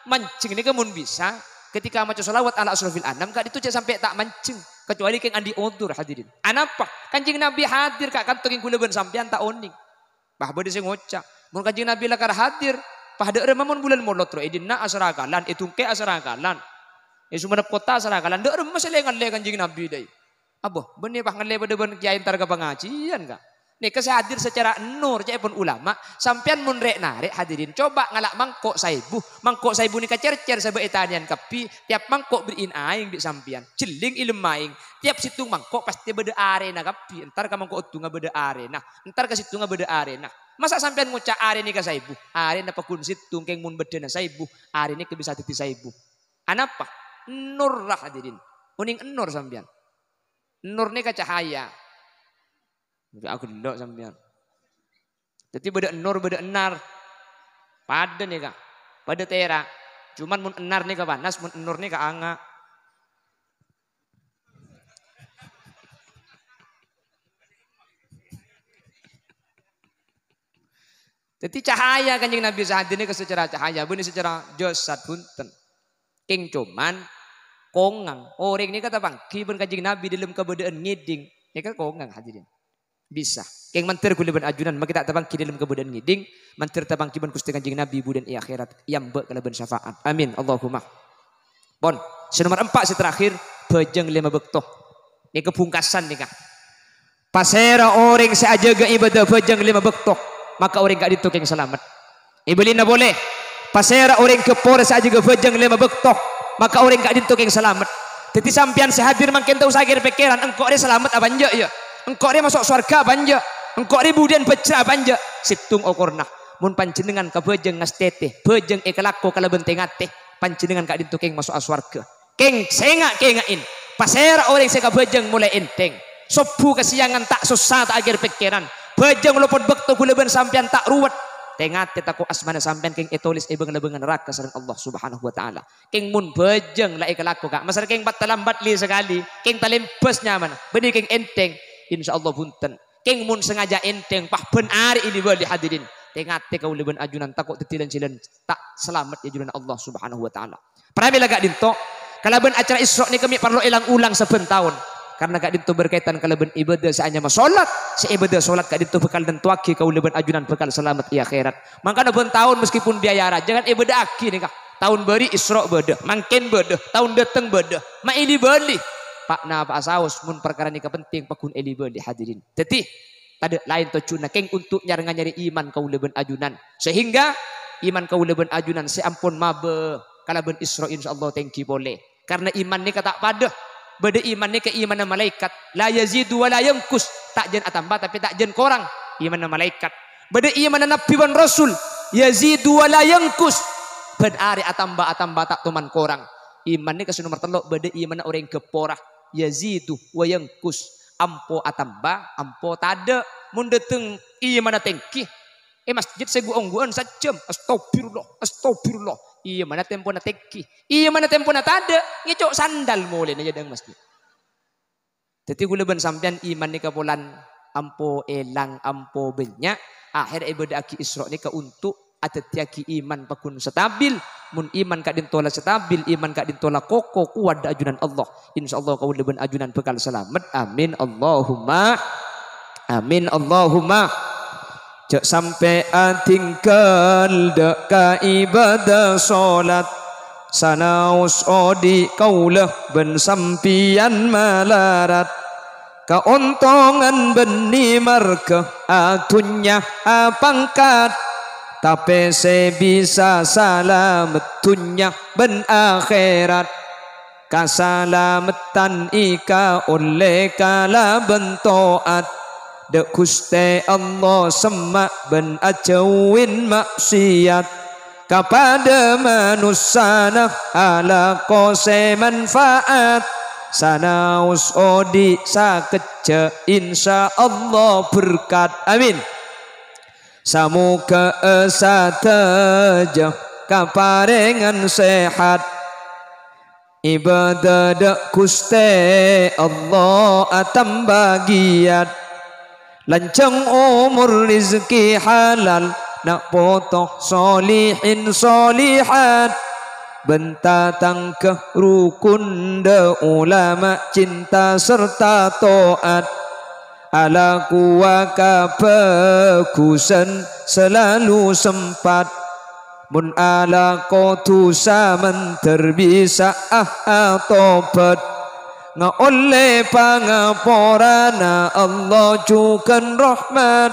manjeng nèka mon bisa, ketika maca shalawat ala asyrafil anam, ka'dinto jhâ' sampè' ta' manjeng, kecuali kèng andi' odzur, hadirin. Anapa? Kanjeng Nabi hadir ka kantona kèng kaulâ bân sampèyan ta' onèng. Pas bâdâ sè ngoca', "Mon Kanjeng Nabi lakar hadir, pas dâ' remma mon bulân molod rowa è dinna' asarakalan, è Dungkè asarakalan, è Sumenep Kottha asarakalan, dâ' remma sè lè-ngallè Kanjeng Nabi, dâi?" Abbo, bânnè pas ngallè padâ bân kèyaè entar ka pangajiân, ka. Nèka sè hadir sacara nur, ca'èpon ulama, sampèyan mon rè'-narè', hadirin, coba ngala' mangko' saèbu, mangko' saèbu nèka cèr-cèr sabâ' ètanèyan kabbhi, tiap mangko' bherri'in aèng bi' sampèyan, jhelling è lemmaèng, tiap sèttong mangko' pastè bâdâ arèna kabbhi, entar ka mangko' oddhungnga bâdâ arèna, entar ka sèttongnga bâdâ arèna. Masa' sampèyan ngoca' arè nèka saèbu? Arèna pagghun sèttong, kèng mon bâddhâna saèbu, arè nèka bisa dhâddhi saèbu. Anapa? Nur, hadirin. Onèng nur sampèyan. Nur nèka cahaya. Aghellâ' sampèyan. Dhâddhi bâdâ nur, bâdâ ennar. Padâ nèka. Padâ tèra'. Cuman mon ennar nèka panas, mon nur nèka anga'. Dhâddhi cahaya Kanjeng Nabi sè hadir nèka sacara cahaya, bânnè sacara jasad bhunten. Kèng coman kongang. Orèng nèka tapangghi bân Kanjeng Nabi dâlem kabâdâ'ân ngèdhing. Nèka kongang, hadirin. Bisa. Kèng mandhâr kaulâ bân ajunan, makè ta' tapangghi dâlem kabâdâ'ân ngèdhing, mandhâr tapangghi bân Ghustè Kanjeng Nabi budhân è akhèrat, èyambâ kalabân syafaat. Amin. Allahumma. Pon, sè nomer empa' sè terakhir, bhâjâng lèma bâkto. Nèka bungkasan nèka. Pasèra orèng sè ajâgâ ibâdâ bhâjâng lèma bâkto, maka orèng ka'dinto kèng salamet. Èbâlina polè, pasèra orèng ghâpora sè ajâgâ bhâjâng lèma bâkto, maka orèng ka'dinto kèng salamet. Dhâddhi sampèyan sè hadir mangkèn ta' osa kèr-pèkkèran, engko' rè salamet apa enjâ', yâ? Engko' rè maso' sowarghâ apa enjâ'? Engko' rè budhiyân bhâjrâ apa enjâ'? Sèttong okorna. Mon panjhennengngan kabhâjâng ngastètè, bhâjâng èkalako kalabân tè-ngatè, panjhennengngan ka'dinto kèng maso'a sowarghâ. Kèng, sènga'-kènga'è, pasèra orèng sè kabhâjâng molaè ènthèng. Sobbhu ka sèyangan ta' sossa, ta' akèr pèkkèran. Bhâjâng lopot bâkto kaulâ bân sampèyan ta' ruwet. Tè-ngatè tako' asmana sampèyan kèng ètolès è bâng-labângnga naraka sareng Allah Subhanahu wa Ta'ala. Kèng mon bhâjâng la èkalako, Ka', masèra kèng pattalambat li-sakalè, kèng talèmbâs nyamana, bânnè kèng ènthèng, insyaallah bhunten. Kèng mon sengaja ènthèng, pas bân arè èli-bâli, hadirin. Tè-ngatè kaulâ bân ajunan tako' dhâddhi lan-jhâlân ta' salamet è ajunan Allah Subhanahu wa Ta'ala. Pramèla ka'dinto, kalabân acara Isra' nèka mè' parlo èlang-olang sabbhân taon. Karna ka'dinto berkaitan kalabân ibâdâ sè anyama sholat, sè ibâdâ sholat ka'dinto bhâkal nantowaghi kaulâ bân ajunan bhâkal salamet è akhèrat. Mangkana bân taon, meskipun biaya rajâ kan èbâdâ'aghi nèka. Taon bâri' Isra' bâdâ, mangkèn bâdâ, taon dâteng bâdâ, ma' èli-bâli. Pa'-napa'a saos, mon parkara nèka penting, pagghun èli-bâli, hadirin. Dhâddhi, tadâ' laèn tojjhuna kèng untuk nyar-nganyarè iman kaulâ bân ajunan. Sehingga iman kaulâ bân ajunan sè ampon mabâ kalabân Isra', insyaallah tèngghi polè. Karna iman nèka ta' padâ. Bâdâ iman nèka imanna malaèkat. La yazidu wa la yanqus. Ta' jân atamba, tapè ta' jân korang. Imanna malaèkat. Bâdâ imanna nabbhi bân rasul. Yazidu wa la yanqus. Bân arè atamba, atamba ta' toman korang. Iman nèka sè nomer tello', bâdâ imanna orèng ghâpora. Yazidu wa yanqus. Ampo atamba, ampo tadâ'. Mon dâteng imanna tèngghi, è masjid sè gu-ongguwân sajjhâm, "Astagfirullah, astagfirullah." Imanna tempona tèngghi. Imanna tempona tadâ', ngèco' sandal molèna jâ' dâ' masjid. Dhâddhi kaulâ bân sampèyan iman nèka polana ampo èlang, ampo bânnya', akhèr èbâdâ'aghi Isra' nèka untuk adhâddhiyâghi iman pagghun stabil. Mon iman ka'dinto la stabil, iman ka'dinto la koko, kowat dâ' ajunan Allah. Insyaallah kaulâ bân ajunan bhâkal salamet. Amin. Allahumma amin. Allahumma. Jhâ' sampè' adhingghâl dâ' ka ibâdâ sholat. Sanaos odi' kaulâ bân sampèyan malarat. Kaontongan bânnè marghâ adhunnya apangkat, tapè sè bisa salamet dhunnya bân akhèrat. Kasalameddhân èkaollè kalabân to'at dâ' Ghustè Allah, semma' bân ajhâuwin ma'siyat. Kapadâ manossana alako sè manfaat, sanaos odi' sakejjhâ', insyaallah berkat. Amin. Samoghâ sadhâjâ kaparèngan sehat. Ibâdâ dâ' Ghustè Allah atamba giyat. Lanjhâng omor, rejhekkè halal, na' poto solihin solihat. Bân tatangghâ rokon dâ' ulama, cinta sarta to'at. Alakowa kabhâghusân salalu sempat. Mon alako dhusa mandhâr bisa'a atobhât, ngaollè pangaporana Allah jhughân rahmat,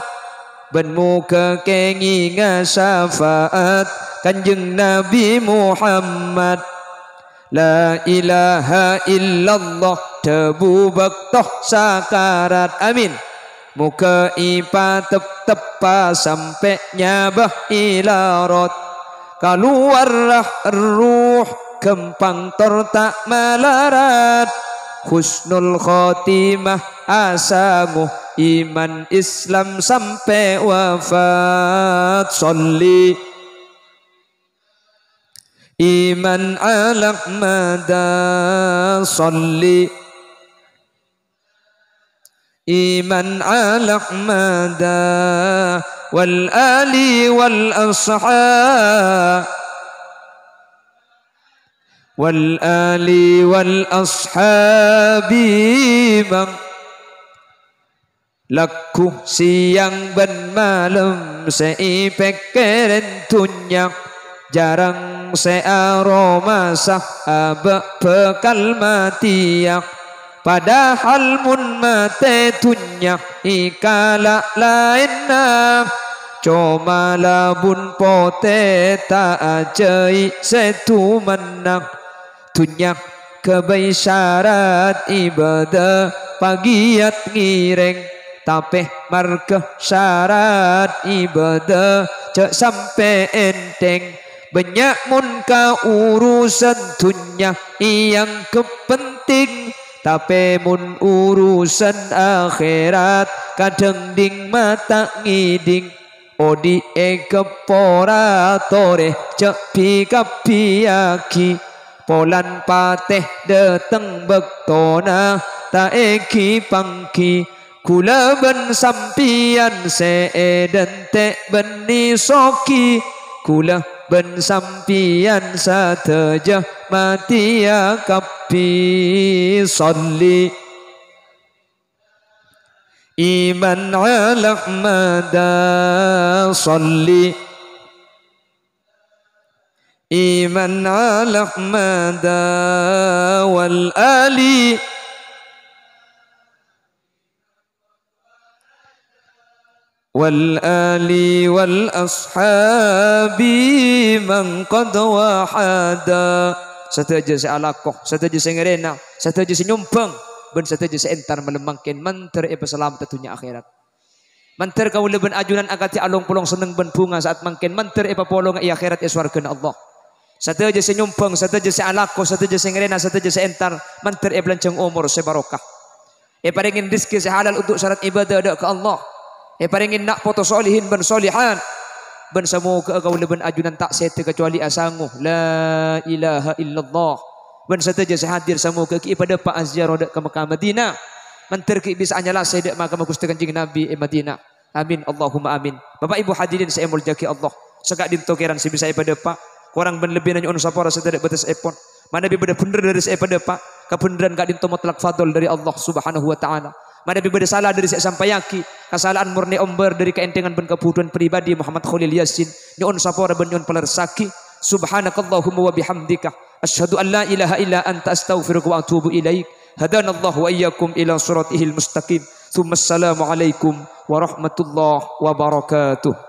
bân moghâ kèngènga syafaat Kanjeng Nabi Muhammad. La ilaha illallah, dhâbu bâkto sakarat. Amin. Moghâ èpatepteppa sampè' nyabâ èlarot. Kalowarra erruh ghâmpang tor ta' malarat. Husnul khotimah asango iman Islam sampè' wafat. Sholli iman ala Ahmada, sholli iman ala Ahmada, wal ali wal asha-, wal ali wal ashabi mang. Lagghu sèyang bân malem sè èpèkkèrè dhunnya, jhârâng sè aromasa abâ' bhâkal matèya. Padahal mon matè dhunnya èkala' laènna, coma labun potè ta' ajhâi' sè dumanna. Dhunnya ghâbây sarat ibâdâ pagiyat ngèrèng, tapè marghâ sarat ibâdâ jhâ' sampè' ènthèng. Bânnya' mon ka urusan dhunnya èangghep penting, tapè mon urusan akhèrat kadhâng dhing mata ngèdhing. Odi' èghâpora torè jhâ' bi-kabbhiyaghi, polana patè dâteng bâktona ta' èghi-pangghi. Ghulâ bân sampèyan sè èdântè' bânnè soghi, ghulâ bân sampèyan sadhâjâ matèya kabbhi. Sholli iman ala Ahmada, sholli iman ala Ahmada wal ali, wal ali wal ashabi man qad wahada. Sadhâjâ sè alako, sadhâjâ sè ngèrèna, sadhâjâ sè nyombhâng, bân sadhâjâ sè entar malem mangkèn mandhâr èpasalamet è dhunnya akhèrat. Mandhâr kaulâ bân ajunan akadhi along-polong senneng bân bhunga sa'at mangkèn, mandhâr èpapolonga è akhèrat è sowarghâna Allah. Sadhâjâ sè nyombhâng, sadhâjâ sè alako, sadhâjâ sè ngèrèna, sadhâjâ sè entar, mandhâr èpalanjhâng omor sè barokah. Èparèngè rejhekkè sè halal untuk sarat ibâdâ dâ' ka Allah. Èparèngè na' poto solihin bân solihat. Bân samoghâ kaulâ bân ajunan ta' sèdhâ kacobâli asango, "La ilaha illallah." Bân sadhâjâ sè hadir samoghâ ghi' èpadâpa'a ziarah dâ' ka Mekkah Madinah. Mandhâr ghi' bisa'a nyalasè dâ' makamma Ghustè Kanjeng Nabi è Madinah. Amin, Allahumma amin. Bapa' Ibu hadirin sè èmoljâ'aghi Allah, saka'dinto kèran sè bisa èpadâpa'. Korang bân lebbina nyo'on sapora sè tadâ' bâtessèpon. Manabi bâdâ bhendher dâri sè èpadâpa', kabhendherran ka'dinto mutlak fadl dâri Allah Subhanahu wa Ta'ala. Manabi bâdâ sala dâri sè èsampayaghi, kasala'an mornè ombâr dâri kaènthèngan bân kabhutowan pribadi Muhammad Kholil Yasin. Nyo'on sapora bân nyo'on palerressaghi. Subhanakallahumma wa bihamdika. Asyhadu an la ilaha illa anta astaghfiruka wa atubu ilaik. Hadanallahu wa iyyakum ila siratihil mustaqim. Tsumma assalamualaikum warahmatullahi wabarakatuh.